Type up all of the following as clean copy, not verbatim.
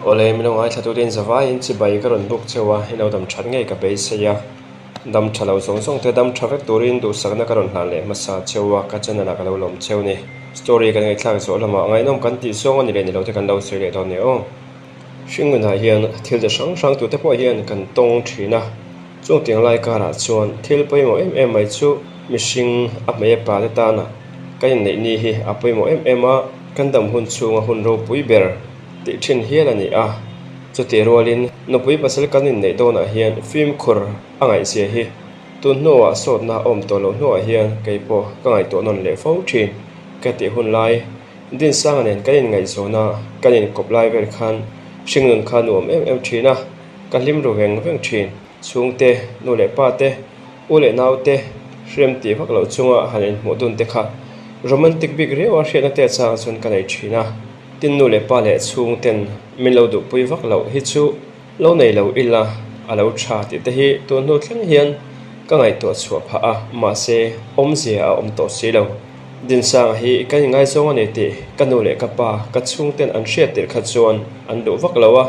Awle, min lo ngaithla turin zavaiin chibai ka rawn buk cheu a, in lo dam that ngei ka beisei a. Dam tha lo zawng zawng te dam tha vek turin duhsakna ka rawn hlan leh hmasa cheu a, ka channel ah ka lo lawm cheu ni. Story kan ngaihthlak zawh lamah ngaihnawm kan tih zawng a ni leh ni lo te kan lo sawi leh dawn nia aw. Hringnunah hian thil chi hrang hrang tute pawh hian kan tawng thin a, chung tiang lai karah chuan thil pawimawh em em mai chu mihring a hmei a pa te tana kan inneih ni hi a pawimawh em em a, kan dam hun chhunga hun ropui ber tih thin hial a ni a, chutih rualin nupui pasal kan inneih dawnah hian fimkhur a ngaihzia hi tun hnuah sawtna a awm tawh loh hnuah hian kei pawh ka ngaihtuah nawn leh fo thin ka tih hun lai. Dinsanga nen kan inngaihzawn a, kan inkawp lai vel khan hringnun kha nuam em em thin a, ka hlim ru veng veng thin. Chhungte, nu leh pa te, u leh nau te hrem tih vak loh chunga han inhmuh dun te kha romantic bik riau a hriatna te chang chuan ka nei thin a. Tin nu leh pa leh chhungten min lo duhpui vak loh hi chu Lo nei lo ila a lo tha tih te hi tun hnu thleng hian ka ngaihtuah chhuah phah a, mahse awmzia a awm tawh si lo. Dinsanga hi kan inngaizawng a ni tih ka nu leh ka pa ka chhungten an hriat tirh kha chuan an duh vak lo a,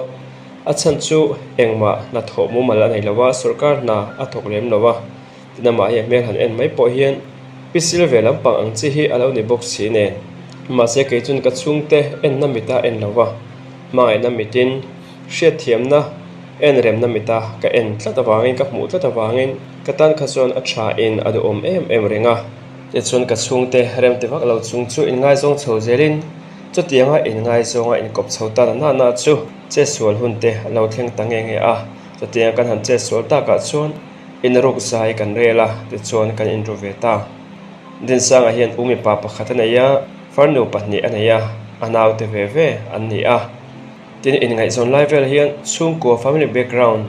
a chhan chu engmah hnathawh mumal a nei lo a, sorkar hna a thawk lem lo a, tin amah hi a hmel han en mai pawh hian pisil ve lampang ang chi hi a lo ni bawk si nen. Mahse kei chuan ka chhungte enna mita en lo va, hmangaihna mitin Hriatthiamna en remna mita ka en tlat avangin, ka hmuh tlat avangin ka tan kha chuan a tha in a duhawm em em reng a. Tichuan ka chhungte rem ti vak lo chung chu inngaizawng chho zelin chutianga inngaizawng a inkawp chho ta na na na chu chetsual hun te a lo thleng ta nge nge a. Chutianga kan han chetsual takah chuan inruk zai kan rel a, tichuan kan inru ve ta. Dinsanga hian u mipa pakhat a nei a, farnu pahnih a nei a, a naute ve ve an ni a. Tin, inngaihzawn lai vel hian chhungkua family background,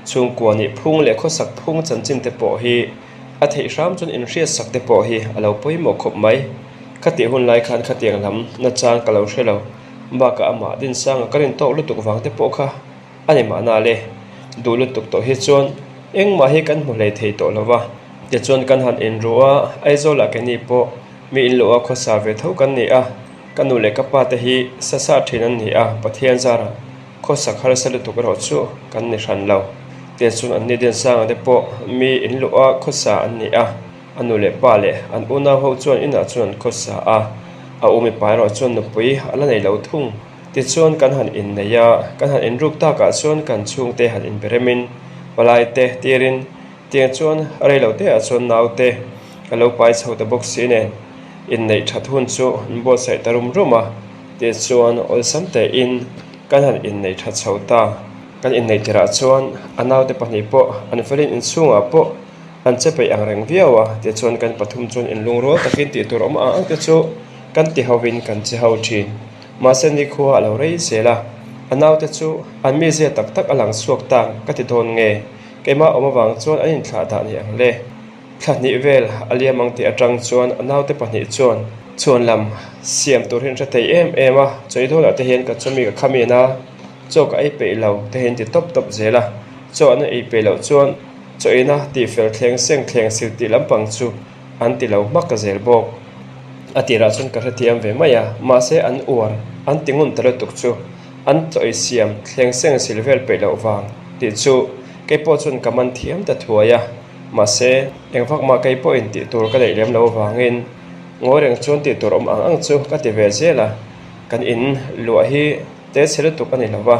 chhungkua nih phung leh khawsak phung chanchin te pawh hi a theih hram chuan inhriatsak te pawh hi a lo pawimawh khawp mai. Khatih hun lai khan khatiang lam nachang ka lo hre lo. Bakah amah Dinsanga ka rin tawk lutuk vang te pawh kha a ni mahna le. Duh lutuk tawh hi chuan engmah hi kan hmu hlei thei tawh lo va. Tichuan kan han inru a, Aizawlah keini pawh mi inluh a khawsa ve tho kan ni a. Ka nu leh ka pa te hi sa sa thin an ni a, Pathian zarah khawsak harsa lutuk erawh chu kan ni hran lo. Tiang chuan an ni Diansanga te pawh mi in luh a khawsa an ni a, a nu leh pa leh an unau ho chuan inah chuan an khawsa a, a u mipa erawh chuan nupui a la nei lo thung. Tichuan kan han innei a, kan han inruk takah chuan kan chhungte han inberemin palai te tirin Tiang chuan reilo te ah chuan naute ka lo pai chho ta bawk si nen inneih that hun chu an buatsaih ta rum rum a, tichuan awlsam tein kan han inneih that chho ta. Kan inneih tirah chuan a naute pahnih pawh an felin inchhungah pawh an che peih ang reng viau a, tichuan kan pathum chuan inlungrual takin tih tur awm ang ang te chu kan ti hovin kan che ho thin. Mahse nikhua a lo rei zel a, a naute chu an mizia tak tak a lang chhuak tang ka ti dawn nge? Keimah awm avang chuan an inthlah dah ni ang le. Thla hnih vel a liam ang tih atang chuan a naute pahnih chuan chhuan lam siam tur hi an hre thei em em a, chawi dawnah te hian ka chawmi ka khamin a, chaw ka ei peih lo te hian ti tawp tawp zel a, chaw an ei peih loh chuan chaw eina tih fel thleng seng thleng sil tih lampang chu an ti lo hmak zel bawk. A tirah chuan ka hrethiam ve mai a, mahse an uar an ti ngun ta lutuk chu. An chawi siam thleng seng sil vel peih loh vang tih chu kei pawh chuan ka man thiam ta thuai a, mahse engvak mah kei pawhin tih tur ka neih lem lo vangin ngawi reng chuan tih tur awm ang ang chu ka ti ve zel a, kan in luah hi te chhe lutuk a ni lo va,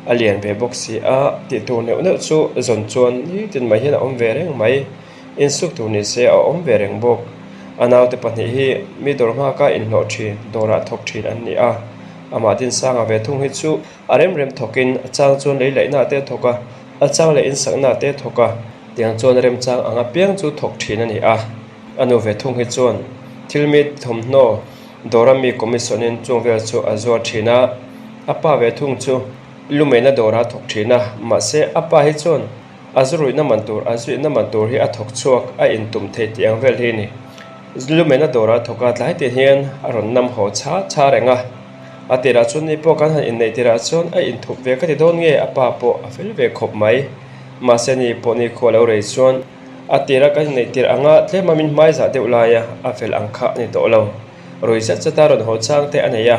a lian ve bawk si a, tih tur neuh neuh chu zawn chuan nitin mai hian a awm ve reng mai. Insuk tur ni se a awm ve reng bawk. A naute pahnih hi mi dawr nghaka inhlawh thin, dawrah thawk thin an ni a. Amah Dinsanga ve thung hi chu a rem rem thawkin a chang chuan lei laihna te a thawk a, a chang leh insakna te a thawk a. Tiang chuan remchang ang apiang chu thawk thin a ni a. A nu ve thung hi chuan thil mi thawmhnaw dawra mi commission-in chung vel chu a zuar thin a. A pa ve thung chu lumeina dawrah a thawk thin a, mahse a pa hi chuan A zuruihna man tur, a zuihna man tur hi a thawk chhuak, a intum thei tih ang vel hi a ni. Lumena dawrah a thawk a, tlai tin hian a rawn nam haw chha chha reng a. A tirah chuan ni pawh kan han inneih tirah chuan a inthup ve ka ti dawn nge, a pa pawh a fel ve khawp mai. Mahse ni pawh ni khua lo rei chuan a tira kan inneih tirh anga tlema min hmai zah deuh laia a fel ang kha a ni tawh lo. Rui zet zeta rawn haw chang te a nei a,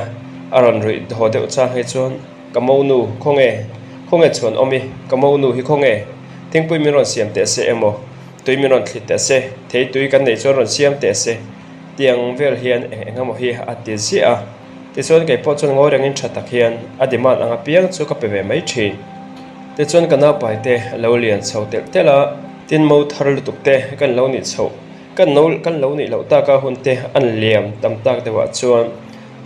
a rawn ruih haw deuh chang hi chuan. Ka monu, khawnge? Khawnge chhuan awm i? Ka monu hi khawnge? Thingpui min rawn siam teh se emaw, tui min rawn thlit teh se, thei tui kan neih chuan rawn siam teh se tiang vel hian eng eng emaw hi a ti ziah a. Tichuan kei pawh chuan ngawi rengin tha tak hian a demand ang apiang chu ka pe ve mai thin. Tichuan ka naupai te a lo lian chho telh telh a, tin mo thar lutuk te kan lo nih chhoh kan no kan lo nih loh taka hun te an liam tam tak deuhah chuan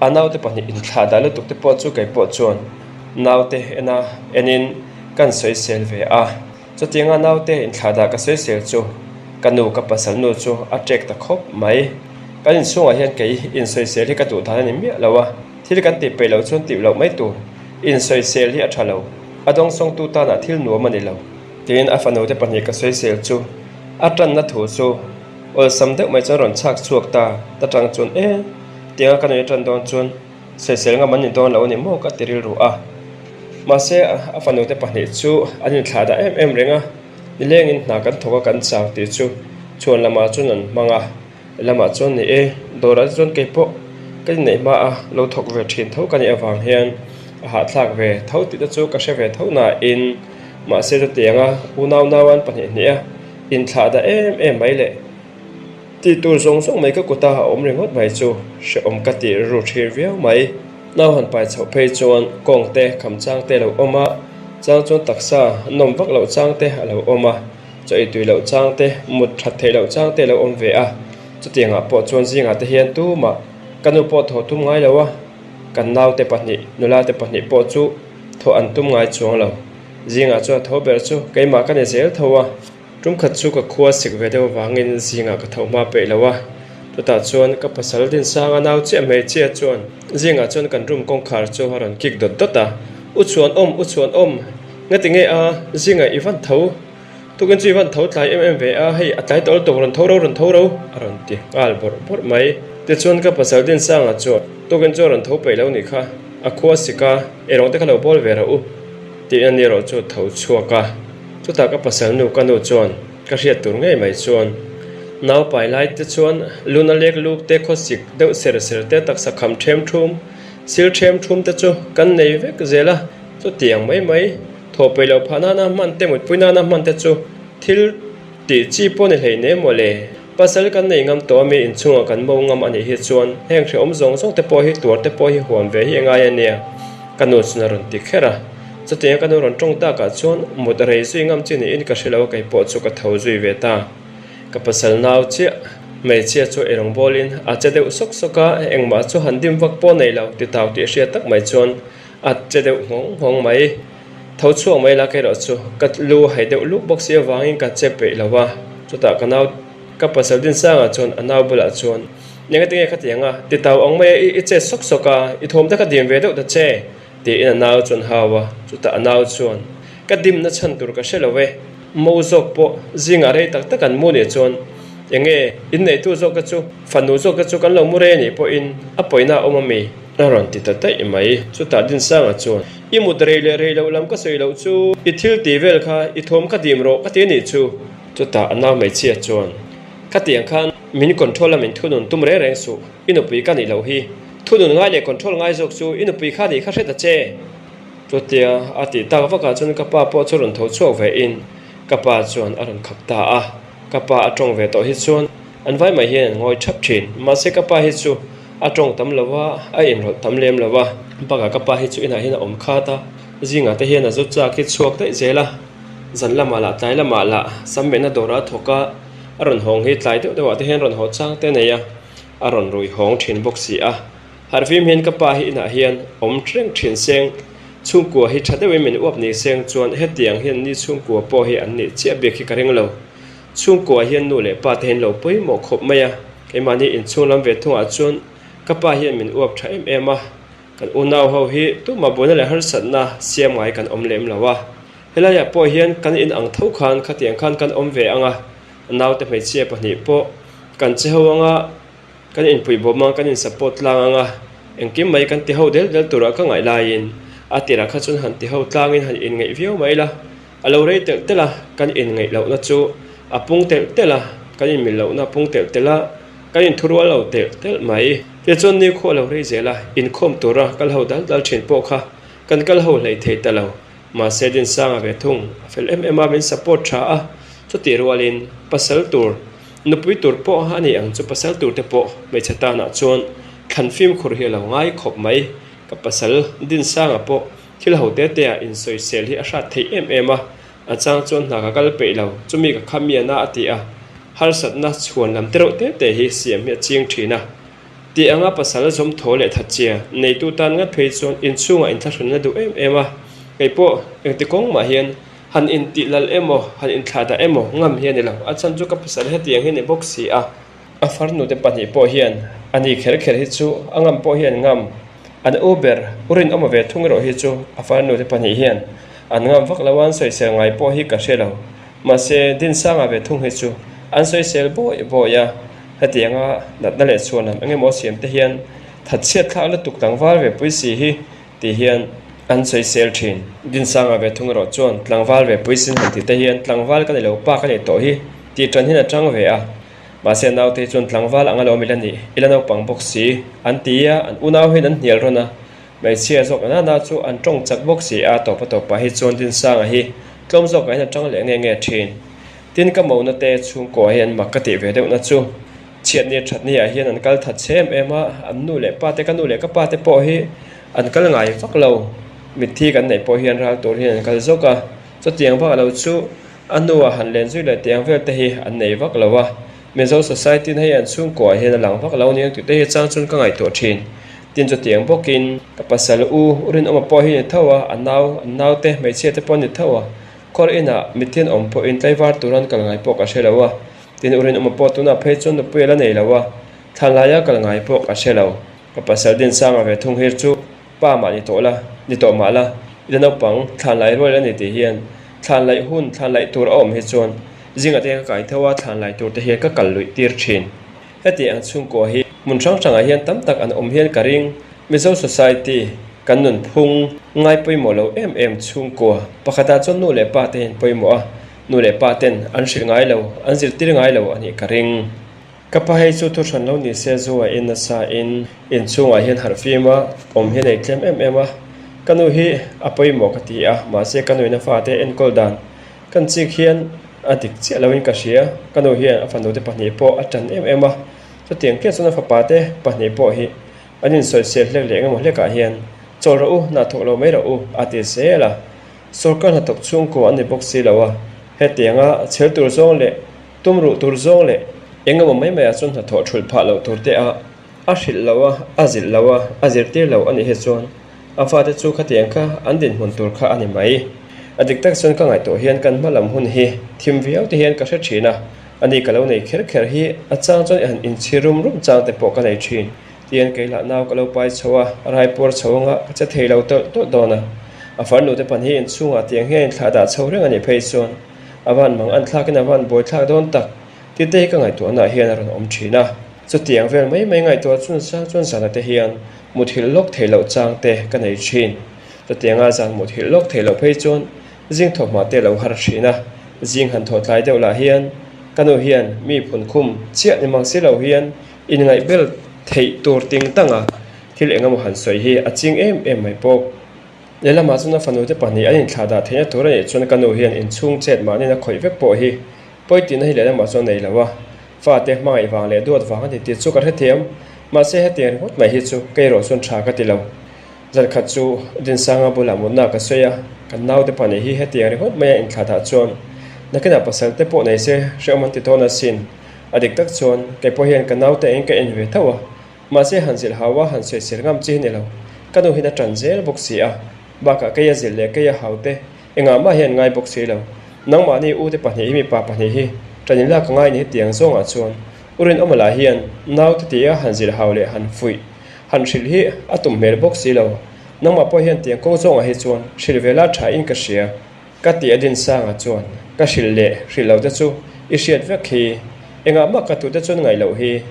a naute pahnih inthlah dah lutuk te pawh chu kei pawh chuan naute ena enin kan sawisel ve a. Chutianga naute inthlah dah ka sawisel chu ka nu ka pasal nu chu a ṭek ta khawp mai. Kan inchhungah hian kei insawisel hi ka duh dan a ni miah lo a, thil kan tih peih loh chuan tih loh mai tur. Insawisel hi a ṭha lo, a dawngsawngtu tanah thil nuam a ni lo. Tiin a fanute pahnih ka sawisel chu a ṭanna thu chu awlsam deuh mai chuan rawn chhak chhuak ta ta ṭang chuan e tianga ka nuih a ṭan dawn chuan sawisel ngam an ni dawn lo a ni maw ka ti rilru a. Mahse a fanute pahnih chu an inthlah dah em em reng a, nilengin hna kan thawk a kan chau tih chu chhuan lamah chuan an hmang a. Lamah chuan ni e, dawrah te chuan kei pawh ka inneih hma a lo thawk ve thin tho ka nih avang hian a hahthlak ve tho tih te chu ka hre ve tho nain mahse chutianga unau nauan pahnih hnih a inthlah dah em em mai leh tih tur zawng zawng mai ka kuta a awm ringawt mai chu hrehawm ka tih ru thir viau mai. Nau han pai chhoh phei chuan kawng te kham chang te a lo awm a, chang chuan taksa nawm vak loh chang te a lo awm a. Chaw ei tui loh chang te, mut that theih loh chang te a lo awm ve a, chutiangah pawh chuan zingah te hian tumah ka nu pawh thawh tum ngai lo a, kan naute pahnih, nula te pahnih pawh chu thawh an tum ngai chuang lo. Zingah chuan a tho ber chu keimah ka ni zel tho a, tum khat chu ka khua sik ve deuh avangin zingah ka tho hma peih lo a, chutah chuan ka pasal Dinsanga nau chiah hmeichhia chuan zingah chuan kan room kawngkhar chu a rawn kik dawt dawt a, U Chhuanawm, U Chhuanawm, ngati nge a, zingah i van tho? Tukin chu i van tho tlai em em ve a, hei a tlai tawh lutuk rawn tho ro rawn tho ro a rawn ti nghal bawrh bawrh mai. Tichuan ka pasal Dinsanga chuan tukin chu a rawn tho peih lo nih kha, a khua sik a, eirawng te kha lo bawl ve rawh u tiin a ni erawh chu tho chhuak a. Chutah ka pasal nu ka nu chuan ka hriat tur ngei mai chuan naupai lai te chuan luna lek luk te khawsik deuh ser ser te taksa kham ṭhem ṭhum sil ṭhem ṭhum te chu kan nei vek zel a, chutiang mai mai. Thaw peih loh phah nana hman te mutpui nana hman te chu thil tih chi pawh ni hlei ne maw le. Pasal kan nei ngam tawh a mi inchhungah kan mo ngam a nih hi chuan heng hrehawm zawng zawng te pawh hi tuar te pawh hi huam ve hi a ngai a nia ka nu chuan a rawn ti kher a. Chutianga ka nu rawn tawng takah chuan mut a rei zui ngam chi niin ka hre lo a kei pawh chu ka tho zui ve ta. Ka pasal nau chiah hmeichhia chu eirawng bawlin a che deuh sawk sawk a engmah chu han dim vak pawh nei lo ti tau tih hriat tak mai chuan A che deuh nghawng nghawng mai. Tho chhuak mai la kei erawh chu ka lu a hai deuh luk bawk si avangin ka che peih lo a. Chutah ka nau ka pasal Dinsanga chuan a nau bulah chuan, Eng ati nge khatiang a, ti tau ang mai a, i che sawk sawk a, i thawm te kha dim ve deuh ta che, tiin a nau chuan hau a. Chutah a nau chuan, Ka dimna chhan tur ka hre lo e, mo zawk pawh zingah rei tak tak an mu nih chuan enge inneitu zawk te chu, fanu zawk te chu kan lo mu rei anih pawhin a pawina a awm ami? A rawn ti ta daih mai. Chutah Dinsanga chuan, I mut rei leh rei loh lam ka sawi loh chu, i thil tih vel kha i thawm ka dim rawh ka ti anih chu. Chutah a nau hmeichhia chuan, Khatiang khan min control a min thunun tum reng reng suh, i nupui ka nih loh hi. Thunun ngai leh control ngai zawk chu i nupui kha nih kha hre ta che. Chutia a tih tak vakah chuan ka pa pawh chu rawn tho chhuak ve in ka pa chuan a rawn khap ta a. Ka pa a tawng ve tawh hi chuan an vai mai hian an ngawi thap thin. Mahse ka pa hi chu a tawng tam lo a, a inrawlh tam lem lo a. Bakah ka pa hi chu inah hian a awm khat a, zingah te hian a zu chak hi chhuak daih zel a. Zan lamah lah tlai lamah lah sam mehna dawrah a thawk a, a rawn hawng hi tlai deuh deuhah te hian rawn haw chang te a nei a, a rawn rui hawng thin bawk si a. Harhfim hian ka pa hi inah hian awm reng thin seng, chhungkua hi tha deuhin min uap ni seng chuan hetiang hian ni chhungkua pawh hi an nih chiah bik hi ka ring lo. Chhungkua hian nu leh pa te hian lo pawimawh khawp mai a, keimahni inchhung lam ve thungah chuan ka pa hian min uap tha em em a, kan unau ho hi tumah buaina leh harsatna siam ngai kan awm lem lo a. Helaiah pawh hian kan in ang tho khan khatiang khan kan awm ve ang a, naute hmeichhia pahnih pawh kan che ho ang a, Kan inpui bawm a, kan in support tlang ang a, engkim mai kan ti ho del del turah ka ngaih laiin a tirah kha chuan han ti ho tlangin han inngeih viau mai la, a lo rei telh telh a, kan inngeih lohna chu a pung telh telh a, kan inmil lohna a pung telh telh a, kan inthurual lo telh telh mai. Tichuan nikhua a lo rei zel a, inkhawm tura kal ho dal dal thin pawh kha. Kan kal ho hlei thei ta lo. Mahse Dinsanga ve thung a fel em em a, min support tha a, chutih rualin pasal tur, nupui tur pawh a ni ang chu pasal tur te pawh hmeichhe tanah chuan thlan fimkhur hi a lo ngai khawp mai. Ka pasal Dinsanga pawh thil ho te te ah insawisel hi a hrat theih em em a, a chang chuan hna ka kal peih lo, chumi ka kha mian a a ti a, harsatna chhuan lam te reuh te te hi siam hi a ching thin a. Tih anga pasal zawm thaw leh that chia neitu tan ngat phei chuan inchhungah inthlahrunna duh em em a, kei pawh engti kawng mah hian han intih lal emaw han inthlah dah emaw ngam hi a ni lo, a chhan chu ka pasal hetiang hi a ni bawk si a. A farnute pahnih pawh hian a ni kher kher hi chu a ngam pawh hian ngam, an u ber u rinawma ve thung erawh hi chu a farnute pahnih hian an ngam vak lo a, an sawisel ngai pawh hi ka hre lo. Mahse, Dinsanga ve thung hi chu an sawisel bawi bawi a, hetianga natna leh chhuanlam eng emaw siam te hian thatchhiat thlak lutuk tlangval ve pui si hi tih hian an sawisel thin. Dinsanga ve thung erawh chuan tlangval ve pui sin han tih te hian tlangval ka ni lo pa ka nih tawh hi tih tan hian a tang ve a, mahse naute hi chuan tlangval anga lo awm ila nih ila naupang bawk si an ti a, an unau hian an hnial rawn a, Hmeichhia zawk na na chu an tawng chak bawk si a, tawpa tawpa hi chuan Dinsanga hi tlawm zawkah hian a tang leh nge nge thin. Tin ka mona te chhungkua hi an mak ka tih ve deuh na chu chhiatni thatni ah hian an kal that chhe em em a, an nu leh pa te ka nu leh ka pa te pawh hi an kal ngai vak lo, mitthi kan neih pawh hian ral tur hian an kal zawk a, chutiang vak lo chu a nu ah han len zui leh tiang vel te hi an nei vak lo a, Mizo society na hi an chhungkua ah hian a lang vak lo aniang tih te hi chang chuan ka ngaihtuah thin. Tin chutiang bawkin ka pasal u Rinawma pawh hi a ni tho a, a nau, an naute hmeichhia te pawh a ni tho a, kawr inah mithian awm pawhin tlaivar tur an kal ngai pawh ka hre lo a, tin u Rinawma pawh tunah phei chuan nupui a la nei lo a, thlanlaia kal ngai pawh ka hre lo. Ka pasal Dinsanga ve thung hir chu pa mah ni tawh la, ni tawh mah la, i la naupang thlanlai rual a ni tih hian thlanlaih hun, thlanlaih tur a awm hi chuan zingah te hian ka kai tho a, thlanlai tur te hian ka kal luih tir thin. Heti ang chhungkua hi hmun hrang hrangah hian tam tak an awm hian ka ring. Mizo society kan nunphung ngai pawimawh lo em em chhungkua pakhatah chuan nu leh pa te hian pawimawh a, nu leh pa ten an hrilh ngai lo, an zirtir ngai lo a nih ka ring. Ka pa hei chu thu hran lo ni se zu a in nasa in inchhungah hian harh fim a, awm hi a nei tlem em em a. Ka nu hi a pawimawh ka ti a, mahse ka nuin a fate enkawl dan Kan chik hian a dik chiah loin ka hria, ka nu hian a fanu te pahnih pawh a tan em em a, chutiang chiah chuan a fapa te pahnih pawh hi an insawisel hlek leh engemaw hlekah hian chawl rawh u, hna thawk lo mai rawh u a ti zel a. Sawrkar hnathawk chhungkua an ni bawk si lo a, hetianga chhel tur zawng leh tum ruh tur zawng leh engemaw mai maiah chuan hnathawh thulh phah loh tur te a a hrilh lo a, a zilh lo a, a zirtir lo a nih hi chuan A fate chu khatiang kha an dinhmun tur kha a ni mai. A dik tak chuan ka ngaihtuah hian kan hma lam hun hi thim viau te hian ka hre thin a, ani ka lo nei kher kher hi a chang chuan i han inchhir rum rum chang te pawh ka nei thin. Tihian kei lah nau ka lo pai chho a, raipuar chho anga ka che thei lo tawlh tawlh dawn a. A farnu te pan hi inchhungah tiang hian inthlah dah chho reng a nih phei chuan a van mang an thlakin a van buai thlak dawn tak tih te hi ka ngaihtuahnaah hian a rawn awm thin a. Chutiang vel mai mai ngaihtuah chun sang chuan zana te hian Muthilh lawk theih loh chang te ka nei thin. Chutianga zan muthilh lawk theih loh phei chuan zing thawhhma te lo har thin a, zing han thawh tlai deuh lah hian ka nu hian mi phunkhum chiah ni mang si lo hian inngaih bel theih tur ting tang a, thil eng emaw han sawi hi a ching em em mai bawk. Lehlamah chuan a fanu te pahnih an inthlah dah theihna tur a nih chuan ka nu hian inchhung chet mahnin a khawih vek pawh hi pawi tihna hi lehlamah chuan nei lo a, Fate hmangaih vang leh duat vang a ni tih chu ka hrethiam, mahse hetiang ringawt mai hi chu kei erawh chuan tha ka ti lo. Zan khat chu Dinsanga bulah mutna ka sawi a, kan naute pahnih hi hetiang ringawt maia inthlah dah chuan nakinah pasal te pawh nei se hrehawm an ti dawn asin. A dik tak chuan kei pawh hian ka naute eng ka en ve tho a, mahse han zilh hau a han sawisel ngam chi hi ni lo, ka nu hian a tan zel bawk si a, bakah kei a zilh leh kei a hau te Engah mah hian ngai bawk si lo. Nangmahni ute pahnih hi mipa pahnih hi ṭan in lak a ngai ni hetiang zawngah chuan u Rinawma lah hian naute tia han zilh hau leh han fuih han hrilh hi a tum hmel bawk si lo. Nangmah pawh hian tiang kawng zawngah hi chuan hrilh ve la ṭha in ka hria. Ka ti a Dinsanga chuan ka hrilh leh hrilh lo te chu i hriat vek hi. Engah mah ka tute chuan ngaih loh hi.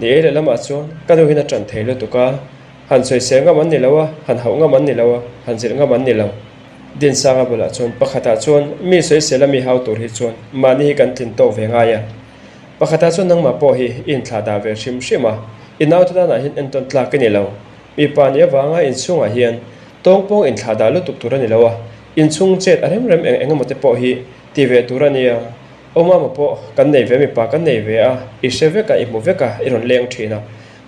Ni ei leh lamah chuan ka nu hian a ṭan thei lutuk a. Han sawisel ngam an ni lo a, han hauh ngam an ni lo a, han zilh ngam an ni lo. Dinsanga bulah chuan pakhatah chuan mi sawisel a mi hau tur hi chuan mahni hi kan tlin tawk ve ngai a. Pakhatah chuan nangmah pawh hi i inthlah dah ve hrim hrim a, i naute danah hian entawn tlak i ni lo. Mipa nih avanga inchhungah hian. Tawngpawng inthlahdah lutuk tur a ni lo a, inchhung chet a rem rem eng eng emaw te pawh hi ti ve tur a nia. Awmama pawh kan nei ve mipa kan nei ve a, i hre vek a, i hmu vek a, i rawn leng thin a.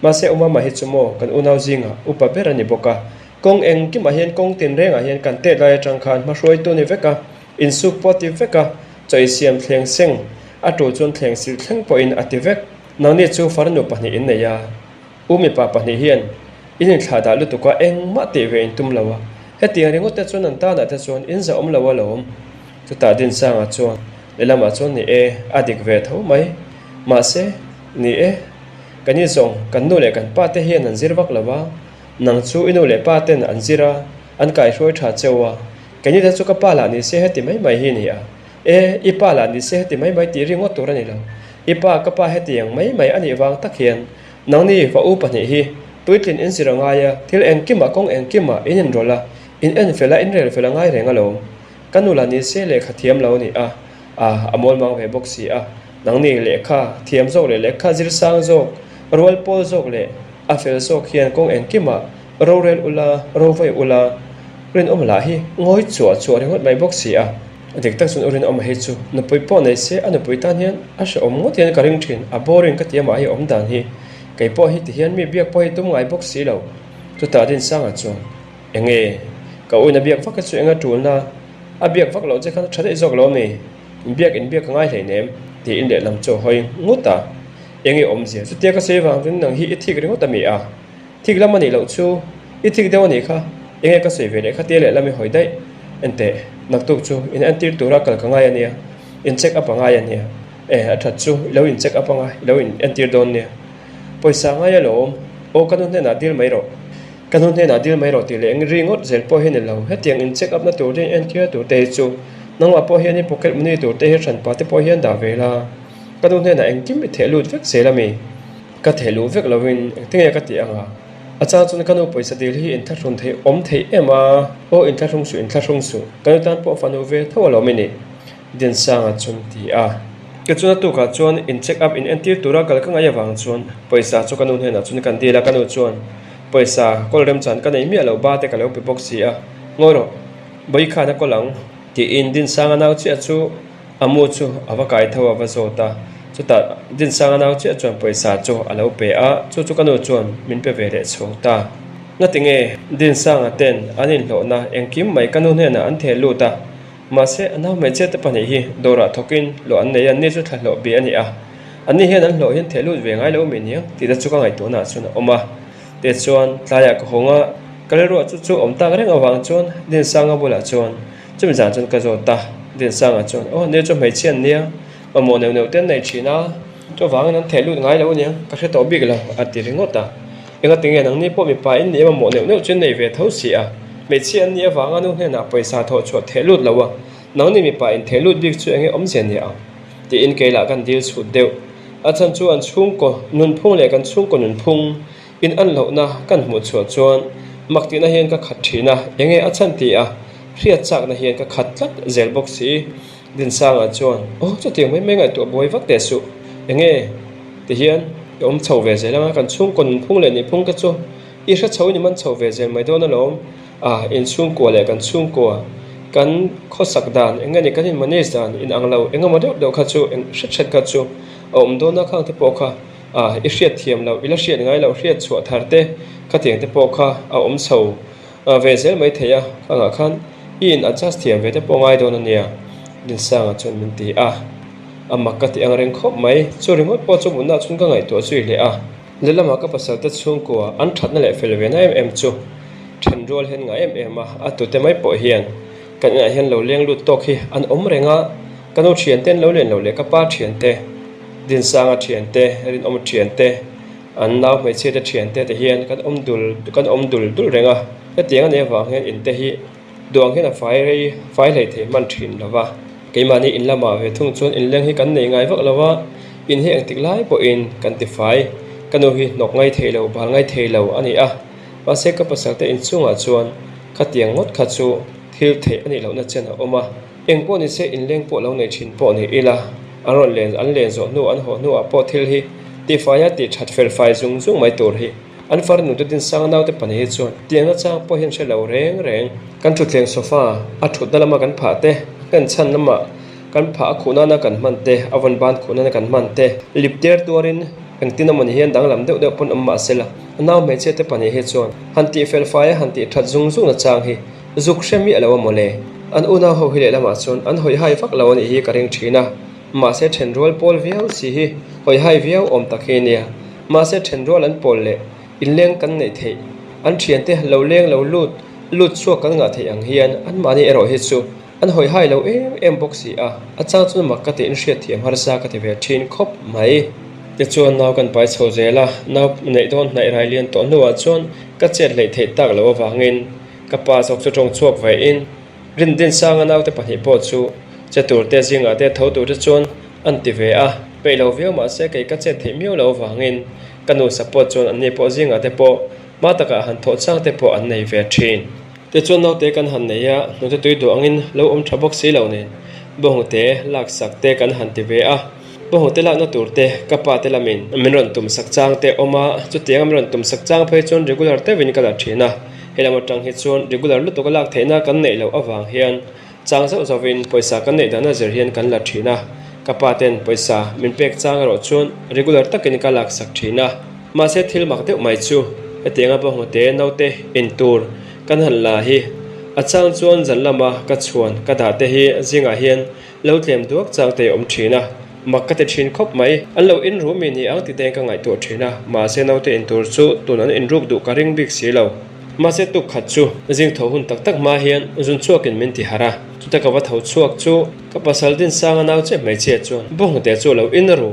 Mahse Awmama hi chu maw kan unau zingah upa ber a ni bawk a. Kawng engkimah hian kawng tinrengah hian kan tet lai atang khan hmahruaitu ni vek a, insuk pawh a ti vek a, chaw i siam thleng seng a tul chuan thleng sil thleng pawhin a ti vek. Nangni chu farnu pahnih in nei a. U mipa pahnih hian in inthlah dah lutuk a, engmah tih ve in tum lo a, hetiang ringawt te chuan an tanah te chuan in zah awm lo alawm. Chutah Dinsanga chuan lehlamah chuan ni e, a dik ve tho mai. Mahse, ni e, kan i zawng kan nu leh kan pa te hian an zir vak lo a, nang chu i nu leh pa ten an zir a, an kaihruai tha cheu a, keini te chu ka pa lah ni se heti mai mai hi ni a. E, i pa lah ni se heti mai mai tih ringawt tur a ni lo. I pa, ka pa hetiang mai mai a nih vang tak hian Nangni va u pahnih hi puitlin in zir a ngai a, thil engkimah kawng engkimah in inrawlh a, in en fel a, in rel fel a ngai reng alawm. Ka nu lah ni se lehkha thiam lo a ni a, a a mawl mang ve bawk si a. Nangni lehkha thiam zawk leh lehkha zir sang zawk, rual pawl zawk leh a fel zawk hian kawng engkimah rorel ula, rovai ula, rinawm lah hi ngawi chuah chuah ringawt mai bawk si a. Dik tak chuan u Rinawma hi chu nupui pawh nei se a nupui tan hian a hrehawm ngawt hian ka ring thin, a boring ka ti amah hi awm dan hi. Kei pawh hi ti hian mi biak pawh hi tum ngai bawk si lo. Chutah Dinsanga chuan, Enge? Ka uin a biak vak hi chu enga tulna? A biak vak loh che khan a tha daih zawk lo mi? Inbiak inbiak ka ngai hleinem, tiin lehlam chu a hawi ngut a. Enge awmzia? Chutia ka sawi vang chuan nang hi i thik ringawt a mi a? Thik lam a nih loh chu i thik deuh a nih kha, enge ka sawi ve leh kha tia lehlam i hawi daih. Enteh, naktuk chu in entir tura kal ka ngai a nia, in check up a ngai a nia. E, a that chu i lo in check up anga i lo in entir dawn nia. Pawisa ngai alawm, aw ka nu hnenah dil mai rawh. Ka nu hnenah dil mai rawh tih leh eng ri ngawt zel pawh hi ni lo, hetiang in check up na tur te in entir tur te hi chu nangmah pawh hian i pocket money tur te hi hranpa te pawh hian dah ve la. Ka nu hnenah engkim i theh lut vek zel a mi? Ka theh luh vek lovin engtinge ka tih ang a? A chang chuan ka nu pawisa dil hi inthlahrun theih awm theih em a? Aw inthlahrung suh inthlahrung suh, ka nu tan pawh fanu ve tho alawm i nih, Dinsanga chuan ti a. Ka chuna tukah chuan in check up in entir tura kal ka ngaih avang chuan pawisa chu ka nu hnenah chuan kan dil a, ka nu chuan pawisa kawl remchan ka nei miah lo ba te ka lo pe bawk si a, ngawi rawh, bawi khan a kawl ang, tiin Dinsanga nau chiah chu A mu chu a va kai tho a va zawt a, chutah Dinsanga nau chiah chuan pawisa chu a lo pe a, chu chu ka nu chuan min pe ve leh chhung ta. Ngatinge Dinsanga ten an inhlawhna engkim mai ka nu hnenah an theh lut a, mahse a nau hmeichhia te pahnih hi dawrah thawkin hlawh an nei a, ni chu thla hlawh bi a ni a, anni hian an hlawh hian theh lut ve ngai lo mi nia tih te chu ka ngaihtuahnaah chuan a awm a. Tichuan tlaiah ka hawng a, ka rilruah chu chu awm tak reng avang chuan Dinsanga bulah chuan Chumi zan chuan ka zawt a, Dinsanga chuan, Aw, nia chu hmeichhia an nia, mamawh neuh neuh te an nei thin a, chuvangin an theh lut ngai lo aniang, ka hre tawh bik lo, a ti ringawt a. Engatinge nangni pawh mipa in nih mamawh neuh neuh chu an nei ve tho si a, hmeichhia an nih avanga nu hnenah pawisa thawh chhuah theh lut lo a, nangni mipa in theh lut bik chu enge awmzia nia ang? tiin kei lah kan dil chhut deuh. A chhan chu an chhungkaw nunphung leh kan chhungkaw nunphung in an lohna kan hmuh chhuah chuan mak tihna hian ka khat thin a, enge a chhan ti a, hriat chakna hian ka khat tlat zel bawk si. Dinsanga chuan, Aw, chutiang mai mai ngaihtuah buai vak teh suh, enge ti hian i awm chho ve zel anga kan chhungkaw nunphung leh nihphung te chu i hre chho in i man chho ve zel mai dawn alawm, a inchhungkua leh kan chhungkua kan khawsak dan eng nge ni kan in manage dan in ang lo eng emaw deuh deuh kha chu eng hret hret kha chu a awm dawn a khang te pawh kha a i hriat thiam loh i la hriat ngai loh hriat chhuah thar te khatiang te pawh kha a awm chho ve zel mai thei a khangah khan i in adjust thiam ve te pawh ngai dawn a nia Dinsanga chuan min ti a a mak ka ti ang reng khawp mai chu ringawt pawh chu mutna chhung ka ngaihtuah zui leh a. Lehlamah ka pasal te chhungkua an thatna leh fel ve na em em chu then rual hian ngai em em a, a tute mai pawh hian kan inah hian lo leng lut tawk hi an awm reng a, ka nu thiante an lo len lo leh ka pa thiante, Dinsanga thiante, Rinawma thiante, an nau hmeichhia te thiante te hian kan awm dul kan awm dul dul reng a, hetiang a nih avang hian inte hi duang hian a fai rei fai hlei thei hman thin lo va, keimahni in lamah ve thung chuan inleng hi kan nei ngai vak lo a, in hi engtik lai pawhin kan ti fai, ka nu hi hnawk ngai thei lo bal ngai thei lo a ni a, mahse ka pasal te inchungah chuan khatiang ngawt kha chu thil theih a nih lohna chen a awm a, eng pawh ni se inleng pawh lo nei thin pawh ni ila an rawn len an len zawh hnu an haw hnuah pawh thil hi tifai a tih that fel fai zung zung mai tur hi. An farnu te Dinsanga naute pahnih hi chuan tiangna chang pawh hian hre lo reng reng. Kan thutthleng sofa a thutna lama kan phah te, kan chhan lama kan phah a khuh nana kan hman te, a vawn ban khuh nana kan hman te, lip ter tuarin engtin amawni hian danglam deuh deuh pawn awm mah sela, a nau hmeichhia te pahnih hi chuan han tih fel fai a han tih that zung zung na chang hi zuk hre miah lo a mawle. An unau ho hi lehlamah chuan an hawihai vak lo a nih hi ka ring thin a, mahse thenrual pawl viau si hi hawihai viau awm tak hi a nia. Mahse thenrual an pawl leh inleng kan neih theih, an thiante lo leng lo lut lut chhuak kan ngah theih ang hian anmahni erawh hi chu an hawihai lo em em bawk si a, a chang chuan mak ka tiin hriatthiam harsa ka ti ve thin khawp mai. Tichuan nau kan pai chho zel a, nau neih dawn hnaih rai lian tawh hnuah chuan ka chet hleih theih tak loh avangin ka pa zawk chu tawng chhuak vein Rindinsanga naute pahnih pawh chu che tur te zingah te tho tur te chuan an ti ve a, peih lo viau mah se kei ka chet theih miau lo avangin ka nu support chuan anni pawh zingah te pawh hma takah han thawh chang te pawh an nei ve thin. Tichuan naute kan han nei a, hnute tui duh angin lo awm tha bawk si lo nen bawnghnute laksak te kan han ti ve a, bawnghnute lakna tur te ka pa te lamin min rawn tum sak chang te awm a, chutianga min rawn tum sak chang phei chuan regular deuhin ka la thin a, helam atang hi chuan regular lutuk a lak theihna kan neih loh avang hian Chang zauh zauhin pawisa kan neih dahna zir hian kan la thin a, ka pa ten pawisa min pek chang erawh chuan regular takin ka laksak thin a. Mahse thil mak deuh mai chu hetianga bawnghnute naute in tur kan han la hi a chang chuan zan lama ka chhuan ka dah te hi zingah hian lo tlem duak chang te awm thin a, mak ka ti thin khawp mai. An lo in ru mi ni ang ti te ka ngaihtuah thin a, mahse naute in tur chu tun an inruk duh ka ring bik si lo. Mahse tuk khat chu zing tho hun tak tak hma hian zun chhuakin min ti harh a, chuta ka va tho chhuak chu ka pasal Dinsanga nau che hmeichhia chuan bawnghnute chu a lo in ru.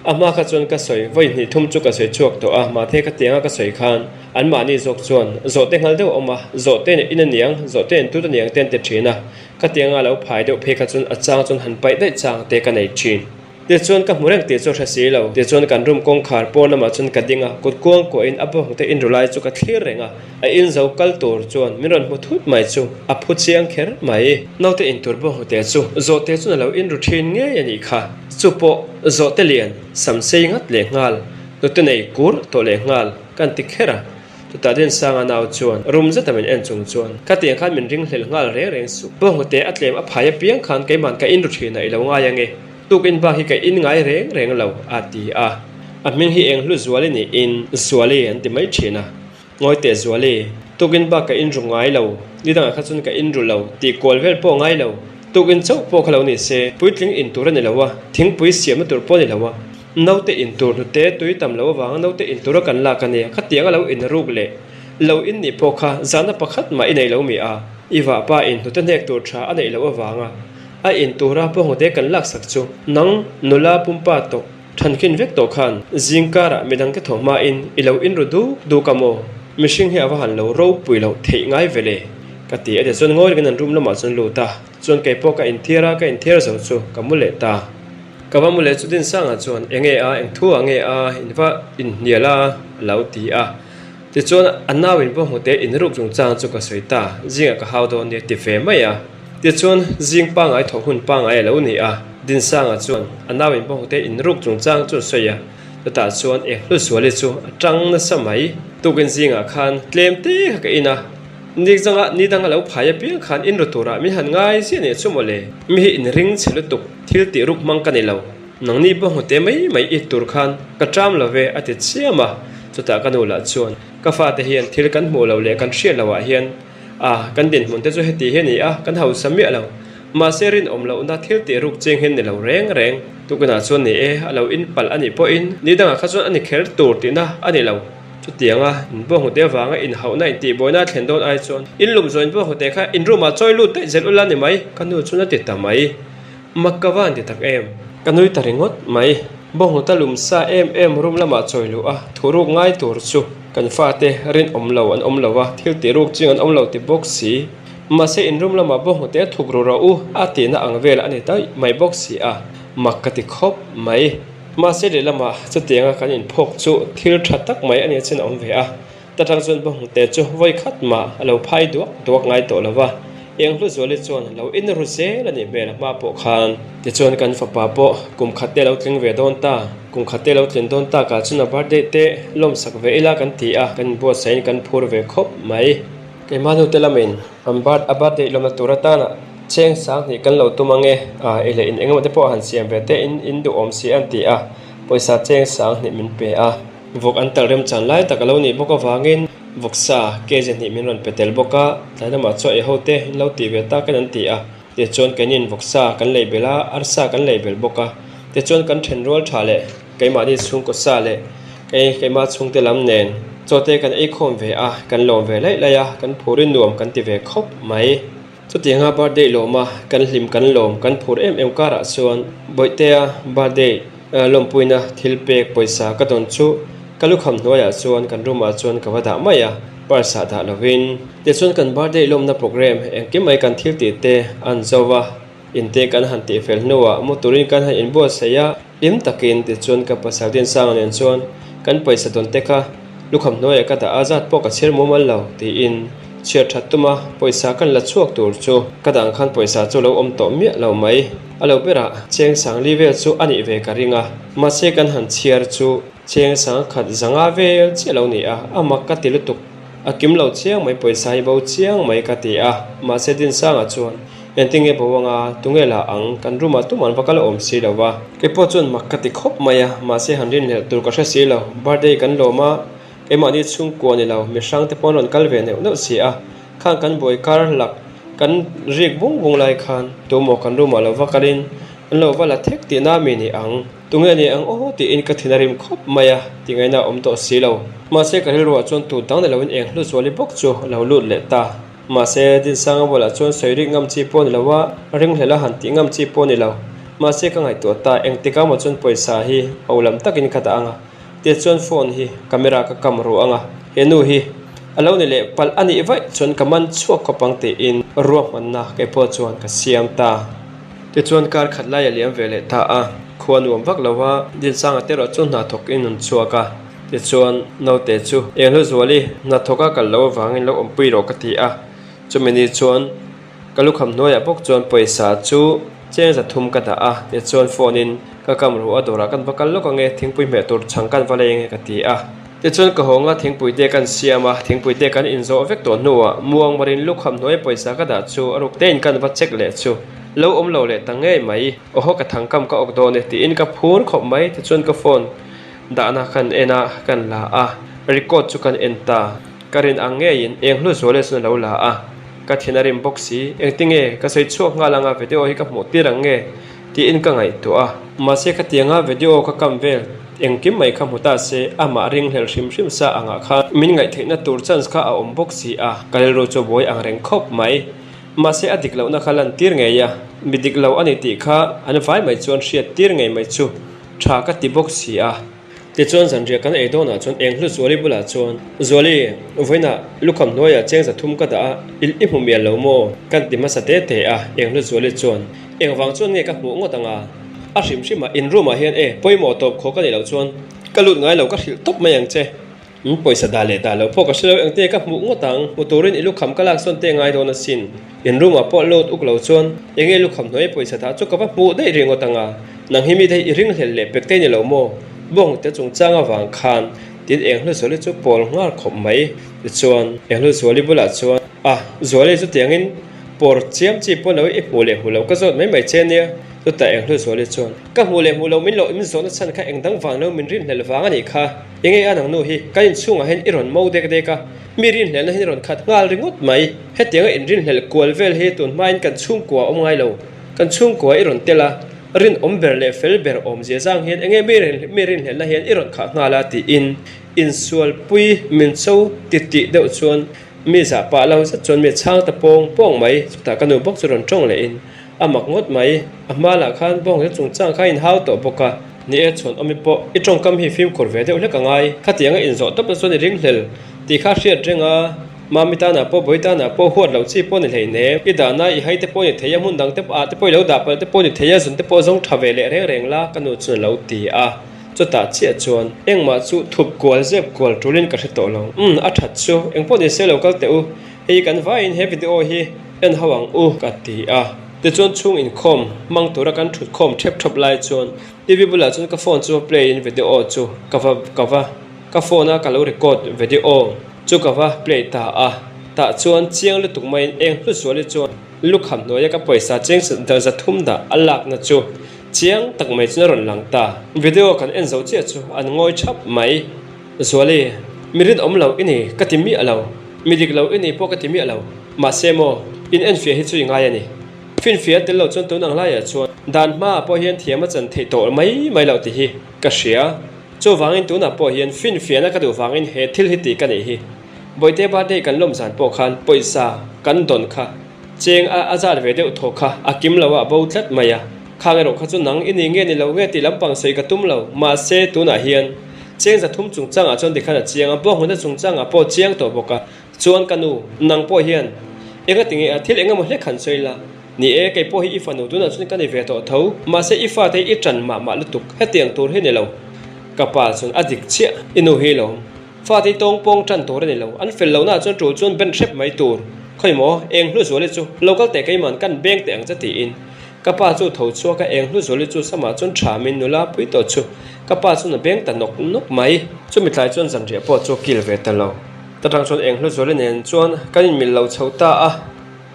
A hma kha chuan ka sawi vawi hnih thum chu ka sawi chhuak tawh a, mahse ka tianga ka sawi khan anmahni zawk chuan zawhte nghal deuh a awm a, zawhte in a niang, zawhte in tut a niang te an ti thin a, ka tianga a lo phai deuh phei kha chuan a chang chuan han paih daih chang te ka nei thin. Tichuan ka hmu reng tih chu a hre si lo. Tichuan kan room kawngkhar pawn lamah chuan ka ding a, kut kuang kuahin a bawngte in ru lai chu ka thlir reng a, a in zo kal tur chuan min rawn hmu thut mai chu a phu chiang kher mai. Naute in tur bawngte chu zawhte chuan a lo in ru thin ngei a nih kha. Chu pawh zawhte lian sam sei ngat leh nghal, nute nei kur tawh leh nghal kan ti kher a. Chutah Dinsanga nau chuan rum zeta min en chung chuan, Ka tiang khan min ringhlel nghal reng reng suh. Bawnghnute a tlem a phai apiang khan keiman ka in ru thin a i lo ngai ange. Tuk in bak hi ka in ngai reng reng lo, a ti a. A hming hi eng hlu Zuali niin Zuali an ti mai thin a. Ngawi teh Zuali, tuk in bak ka in ru ngai lo, ni dangah kha chuan ka in ru lo tih kual vel pawh ngai lo. Tuk in chauh pawh kha lo ni se, puitling in tur a ni lo a, thingpui siamna tur pawh a ni lo a. Naute in tur hnute tui tam lo avanga naute in tura kan lak a nia, khatiang a lo in ruk leh lo in nih pawh kha zahna pakhat mah i nei lo mi a, i vahpa in hnute hnek tur tha a neih loh avanga a in tura pawh hnute kan laksak chu nang nula pumpa tawh thankhin vek tawh khan zing karah midangte thaw hmain i lo in ru duk duk a maw? Mihring hi a va han lo ropui loh theih ngai ve le ka ti a ti chuan ngawi rengin an room lamah chuan lut a, chuan keipawh ka inthiar a, ka inthiar zo chu ka mu leh ta. Ka va mu leh chu Dinsanga chuan enge a, eng thu ah nge a, in va inhnial a, a lo ti a. Tichuan a nau in pawh hmute in ruk chungchang chu ka sawi ta, zingah ka hau dawn nia ti ve mai a. Tichuan zing pangngai thawh hun pangngai a lo ni a, Dinsanga chuan a nau in pawh hmute in ruk chungchang chu a sawi a, chutah chuan eng hlu suali chu a tang nasa mai. Tukin zingah khan tlem te kha ka in a. Ni zanga ni danga lo phai apiang khan in ru turah min han ngai ziah nih chu mawle. Mi hi in ring chhe lutuk, thil tih ruk hmang ka ni lo. Nangni pawh hnute mai mai it tur khan ka ṭam lo ve a ti chiam a. Chutah ka nu lah chuan ka fate hian thil kan hmuh loh leh kan hriat loh ah hian a kan dinhmun te chu heti hi a ni a, kan hausa miah lo. Mahse rinawm lohna thil tih ruk ching hian ni lo reng reng. Tukinah chuan ni e, a lo in palh a nih pawhin ni dangah kha chuan a ni kher tur tihna a ni lo. Chutianga in bawnghnute avanga inhauhna intihbuaina a thlen dawn ai chuan in lum zawh in bawnghnute kha in room ah chawi lut daih zel ula ni mai, ka nu chuan a ti ta mai. Mak ka va an ti tak em? Ka nui ta ringawt mai. Bawnghnute lum sa em em room lamah chawi luh a thu ruk ngai tur chu kan fate rinawm lo an awm lo a, thil tih ruk ching an awm lo ti bawk si. Mahse in room lamah bawnghnute a thuk ru rawh u a tihna ang vel a ni daih mai bawk si a, mak ka ti khawp mai. Mahse lehlamah chutianga kan inphawk chu thil tha tak mai a nia chin a awm ve a, ta tang chuan bawnghnute chu vawi khat mah a lo phai duak duak ngai tawh lo va. Eng hlu zuali chuan lo in ru zel a nih hmel a hma pawh khan. Tichuan kan fapa pawh kum khat te lo tling ve dawn ta, kum khat te lo tlin dawn takah chuan a birthday te lawmsak ve ila kan ti a, kan inbuatsaih in kan phur ve khawp mai. Keimah hnute lamin an birth a birthday lawmna tur atana cheng sang hnih kan lo tum ange a, ei leh in engemaw te pawh han siam ve te in in duhawm si an ti a, pawisa cheng sang hnih min pe a. Vawk an talh remchan lai tak a lo nih bawk avangin vawksa kg hnih min rawn pe tel bawk a, tlai lamah chuan ei ho te in lo tih ve takin an ti a, tichuan keinin vawksa kan lei belh a, arsa kan lei belh bawk a, tichuan kan then rual tha leh keimahni chhungkaw sa leh kei keimah chhungte lam nen chaw te kan ei khawm ve a, kan lawm ve laih laih a, kan phurin nuam kan ti ve khawp mai. Chutianga birthday lawma kan hlim kan lawm kan phur em em karah chuan Bawihtea birthday lawmpuina thil pek pawisa ka dawn chu ka lukham hnuaiah chuan kan room ah chuan ka va dah mai a, purse ah dah lovin. Tichuan kan birthday lawmna program engkim mai kan thil tih te an zo va, in te kan han tih fel hnuah mu turin kan han inbuatsaih a, hlim takin tichuan ka pasal Dinsanga nen chuan kan pawisa dawn te kha Lukham hnuaiah ka dah a zat pawh ka chhiar mumal lo tiin chhiar that tuma pawisa kan la chhuak tur chu ka dang khan pawisa chu lo awm tawh miah lo mai. A lo berah cheng sang li vel chu a nih ve ka ring a, mahse kan han chhiar chu cheng sang khat zanga vel chiah lo ni a, a mak ka ti lutuk. A kim lo chiang mai pawisa hi bo chiang mai ka ti a, mahse Dinsanga chuan Engtinge bo anga tunge la ang, kan room ah tuman va kal awm si lo va. Keipawh chuan mak ka ti khawp mai a, mahse han rinhlelh tur ka hre si lo. Birthday kan lawm a, keimahni chhungkua ni lo, mihrang te pawh an rawn kal ve neuh neuh si a. Khang kan buai kar lak kan rik bung bung lai khan tumaw kan room ah lo va kalin an lo va la thek tihna mi ni ang. Tunge ni ang aw tiin ka thin a rim khawp mai a, tingaihna a awm tawh si lo. Mahse ka rilruah chuan tu dang ni loin eng hlu zuali bawk chu a lo lut leh ta. Mahse, Dinsanga bulah chuan sawi rik ngam chi pawh ni lo a, ringhlel a han tih ngam chi pawh ni lo. Mahse, ka ngaihtuah ta, engtik ah maw chuan pawisa hi ho lam takin ka dah ang a, tichuan phone hi camera ka kam ru ang a, he nu hi a lo ni leh palh a nih vaih chuan ka man chhuak khawp ang tiin ruahmanna kei pawh chuan ka siam ta. Tichuan kar khat lai a liam ve leh ta a, khua nuam vak lo a, Dinsanga te erawh chu hna thawk in an chhuak a. Tichuan, naute chu eng hlu zuali hnathawka kal lo avangin lo awmpui rawh ka ti a. Chumi ni chuan ka lukham hnuaiah bawk chuan pawisa chu cheng zathum ka dah a. Tichuan phone in ka kam ruh a dawrah kan va kal lawk ange, thingpui hmeh tur chhang kan va lei ange ka ti a. Tichuan ka hawng a, thingpui te kan siam a, thingpui te kan inzawh vek tawh hnuah muang marin lukham hnuaia pawisa ka dah chu a ruk tein kan va check leh chu lo awm lo leh ta ngei mai. Awhaw ka thangkam ka awk dawn e tiin ka phur khawp mai. Tichuan ka phone Dahna kan en a, kan la a, record chu kan en ta. Ka rin ang ngeiin eng hlu zual e chuan a lo la a. Ka thin a rim bawk si, engtinge ka sawi chhuak nghal anga video hi ka hmuh tir ang nge? tiin ka ngaihtuah a. Mahse khatianga video ka kam vel engkim mai kha hmu ta se, amah ringhlelh hrim hrim sa angah khan min ngaihtheihna tur chance kha a awm bawk si a, ka rilru chu buai ang reng khawp mai. Mahse a dik lohna kha lan tir ngei a, mi dik lo a ni tih kha an vai mai chuan hriat tir ngei mai chu. Tha ka ti bawk si a. Tichuan zanriah kan ei dawnah chuan eng hlu Zuali bulah chuan, Zuali, vawiinah lukham hnuaiah cheng zathum ka dah a, i i hmu mial lo maw? Kan ti hmasa te te a, eng hlu Zuali chuan, Engvang chuan nge ka hmuh ngawt ang a? A hrim hrim a, in room ah hian e, pawimawh tawp khaw ka nih loh chuan ka lut ngai lo ka hrilh tawp mai ang che. Min pawisa dah leh dah lo pawh ka hre lo, engte ka hmuh ngawt ang, hmu turin i lukham ka lak sawn te ngai dawn asin. In room ah pawh load uk lo chuan enge lukham hnuai pawisa dah chu ka va hmuh daih ringawt ang a, nang hi mi te i ringhlel leh pek te ni lo maw? Bawng te chungchang avang khan tin Enghlu Zuali chu pawl nghal khawp mai. Tichuan Enghlu Zuali bulah chuan, A, Zuali chutiangin pawr chiam chi pawh lo i hmuh leh hmuh lo ka zawt mai mai che nia. Chutah Enghlu Zuali chuan, Ka hmuh leh hmuh lo min lo in zawhna chhan kha engdang vang lo min rinhlel vang a nih kha. Enge a nang nu hi kan inchhungah hian i rawn mo dek dek a, mi rinhlelna hian i rawn khat nghal ringawt mai. Hetianga inrinhlelh kual vel hi tun hmain kan chhungkua a awm ngai lo. Kan chhungkua i rawn tel a, rinawm ber leh fel ber awmzia zang hian enge mi rinhlelhna hian i rawn khah nghal a tiin insualpui min cho titih deuh chuan mi zah pah lo zet chuan mi chhang ta pawng pawng mai. Chutah ka nu bawk chu rawn tawng lehin a mak ngawt mai. A hma lah khan bawng te chungchang kha a inhau tawh bawk a. Ni e chhuan awmi pawh i tawngkam hi fimkhur ve deuh hlek a ngai. Khatianga inzawh tawp na chuan i ringhlel tih kha hriat reng a, Mami tanah pawh Bawi tanah pawh huat loh chi pawh ni hleinem. I dahna i hai te pawh ni thei a, hmun dang te ah te pawh i lo dah palh te pawh ni thei a, zun te pawh zawng tha ve leh reng reng la ka nu chuan a lo ti a. Chutah chiah chuan engmah chu thup kual zep kual tulin ka hre tawh lo. Umm a that chu engpawh ni se lo kal teh u. Hei kan vaiin he video hi. En ho ang u, ka ti a. Tichuan chhung inkhawm hmang tura kan thut khawm thep thawp lai chuan TV bulah chuan ka phone chu va play in video chu ka va ka va ka phone a ka lo record video chu ka va play ta a. Tah chuan chiang lutuk maiin eng hlu zuali chuan lukham hnuaia ka pawisa cheng 300 dah a lakna chu chiang tak mai chuan a rawn lang ta. Video kan en zo chiah chu an ngawi thap mai. Zuali, mi rinawm lo i ni ka ti miah lo, mi dik lo i ni pawh ka ti miah lo. Mahse maw, in enfiah hi chu i ngai a ni. Finfiah tel lo chuan tun ang laiah chuan dan hmaah pawh hian thiam a chan theih tawh mai mai loh tih hi ka hria. Chuvangin tunah pawh hian finfiahna ka duh vangin he thil hi tih ka neih hi. Bawihte birthday kan lawm zan pawh khan pawisa kan dawn kha cheng a a zat ve deuh thaw kha a kim lo a a bo tlat mai a. Khang erawh kha chu nang i ni nge ni lo nge tih lampang sawi ka tum lo. Mahse tunah hian cheng 300 chungchangah chuan tikhan a chiang a, bawnghnute chungchangah pawh chiang tawh bawk a. Chuan ka nu, nang pawh hian enga ti nge a thil engemaw hlek han sawi la? Ni e, kei pawh hi i fanu tunah chuan ka ni ve tawh tho, mahse i fate hi i ṭan mah mah lutuk, hetiang tur hi ni lo. Ka pa chuan a dik chiah, i nu hi lo. Fate hi tawng pawng ṭan tur a ni lo, an fel lohnaah chuan ṭul chuan ben hrep mai tur. Khawi maw, eng hlu zuali chu lo kal teh keiman kan beng teh ang che tiin ka pa chu tho chhuak a, eng hlu zuali chu samah chuan ṭhamin nula pui tawh chu ka pa chuan a beng ta nawk nawk mai. Chumi tlai chuan zanriah pawh chu a kil ve ta lo. Ta tang chuan eng hlu zuali nen chuan kan inmil lo chho ta a,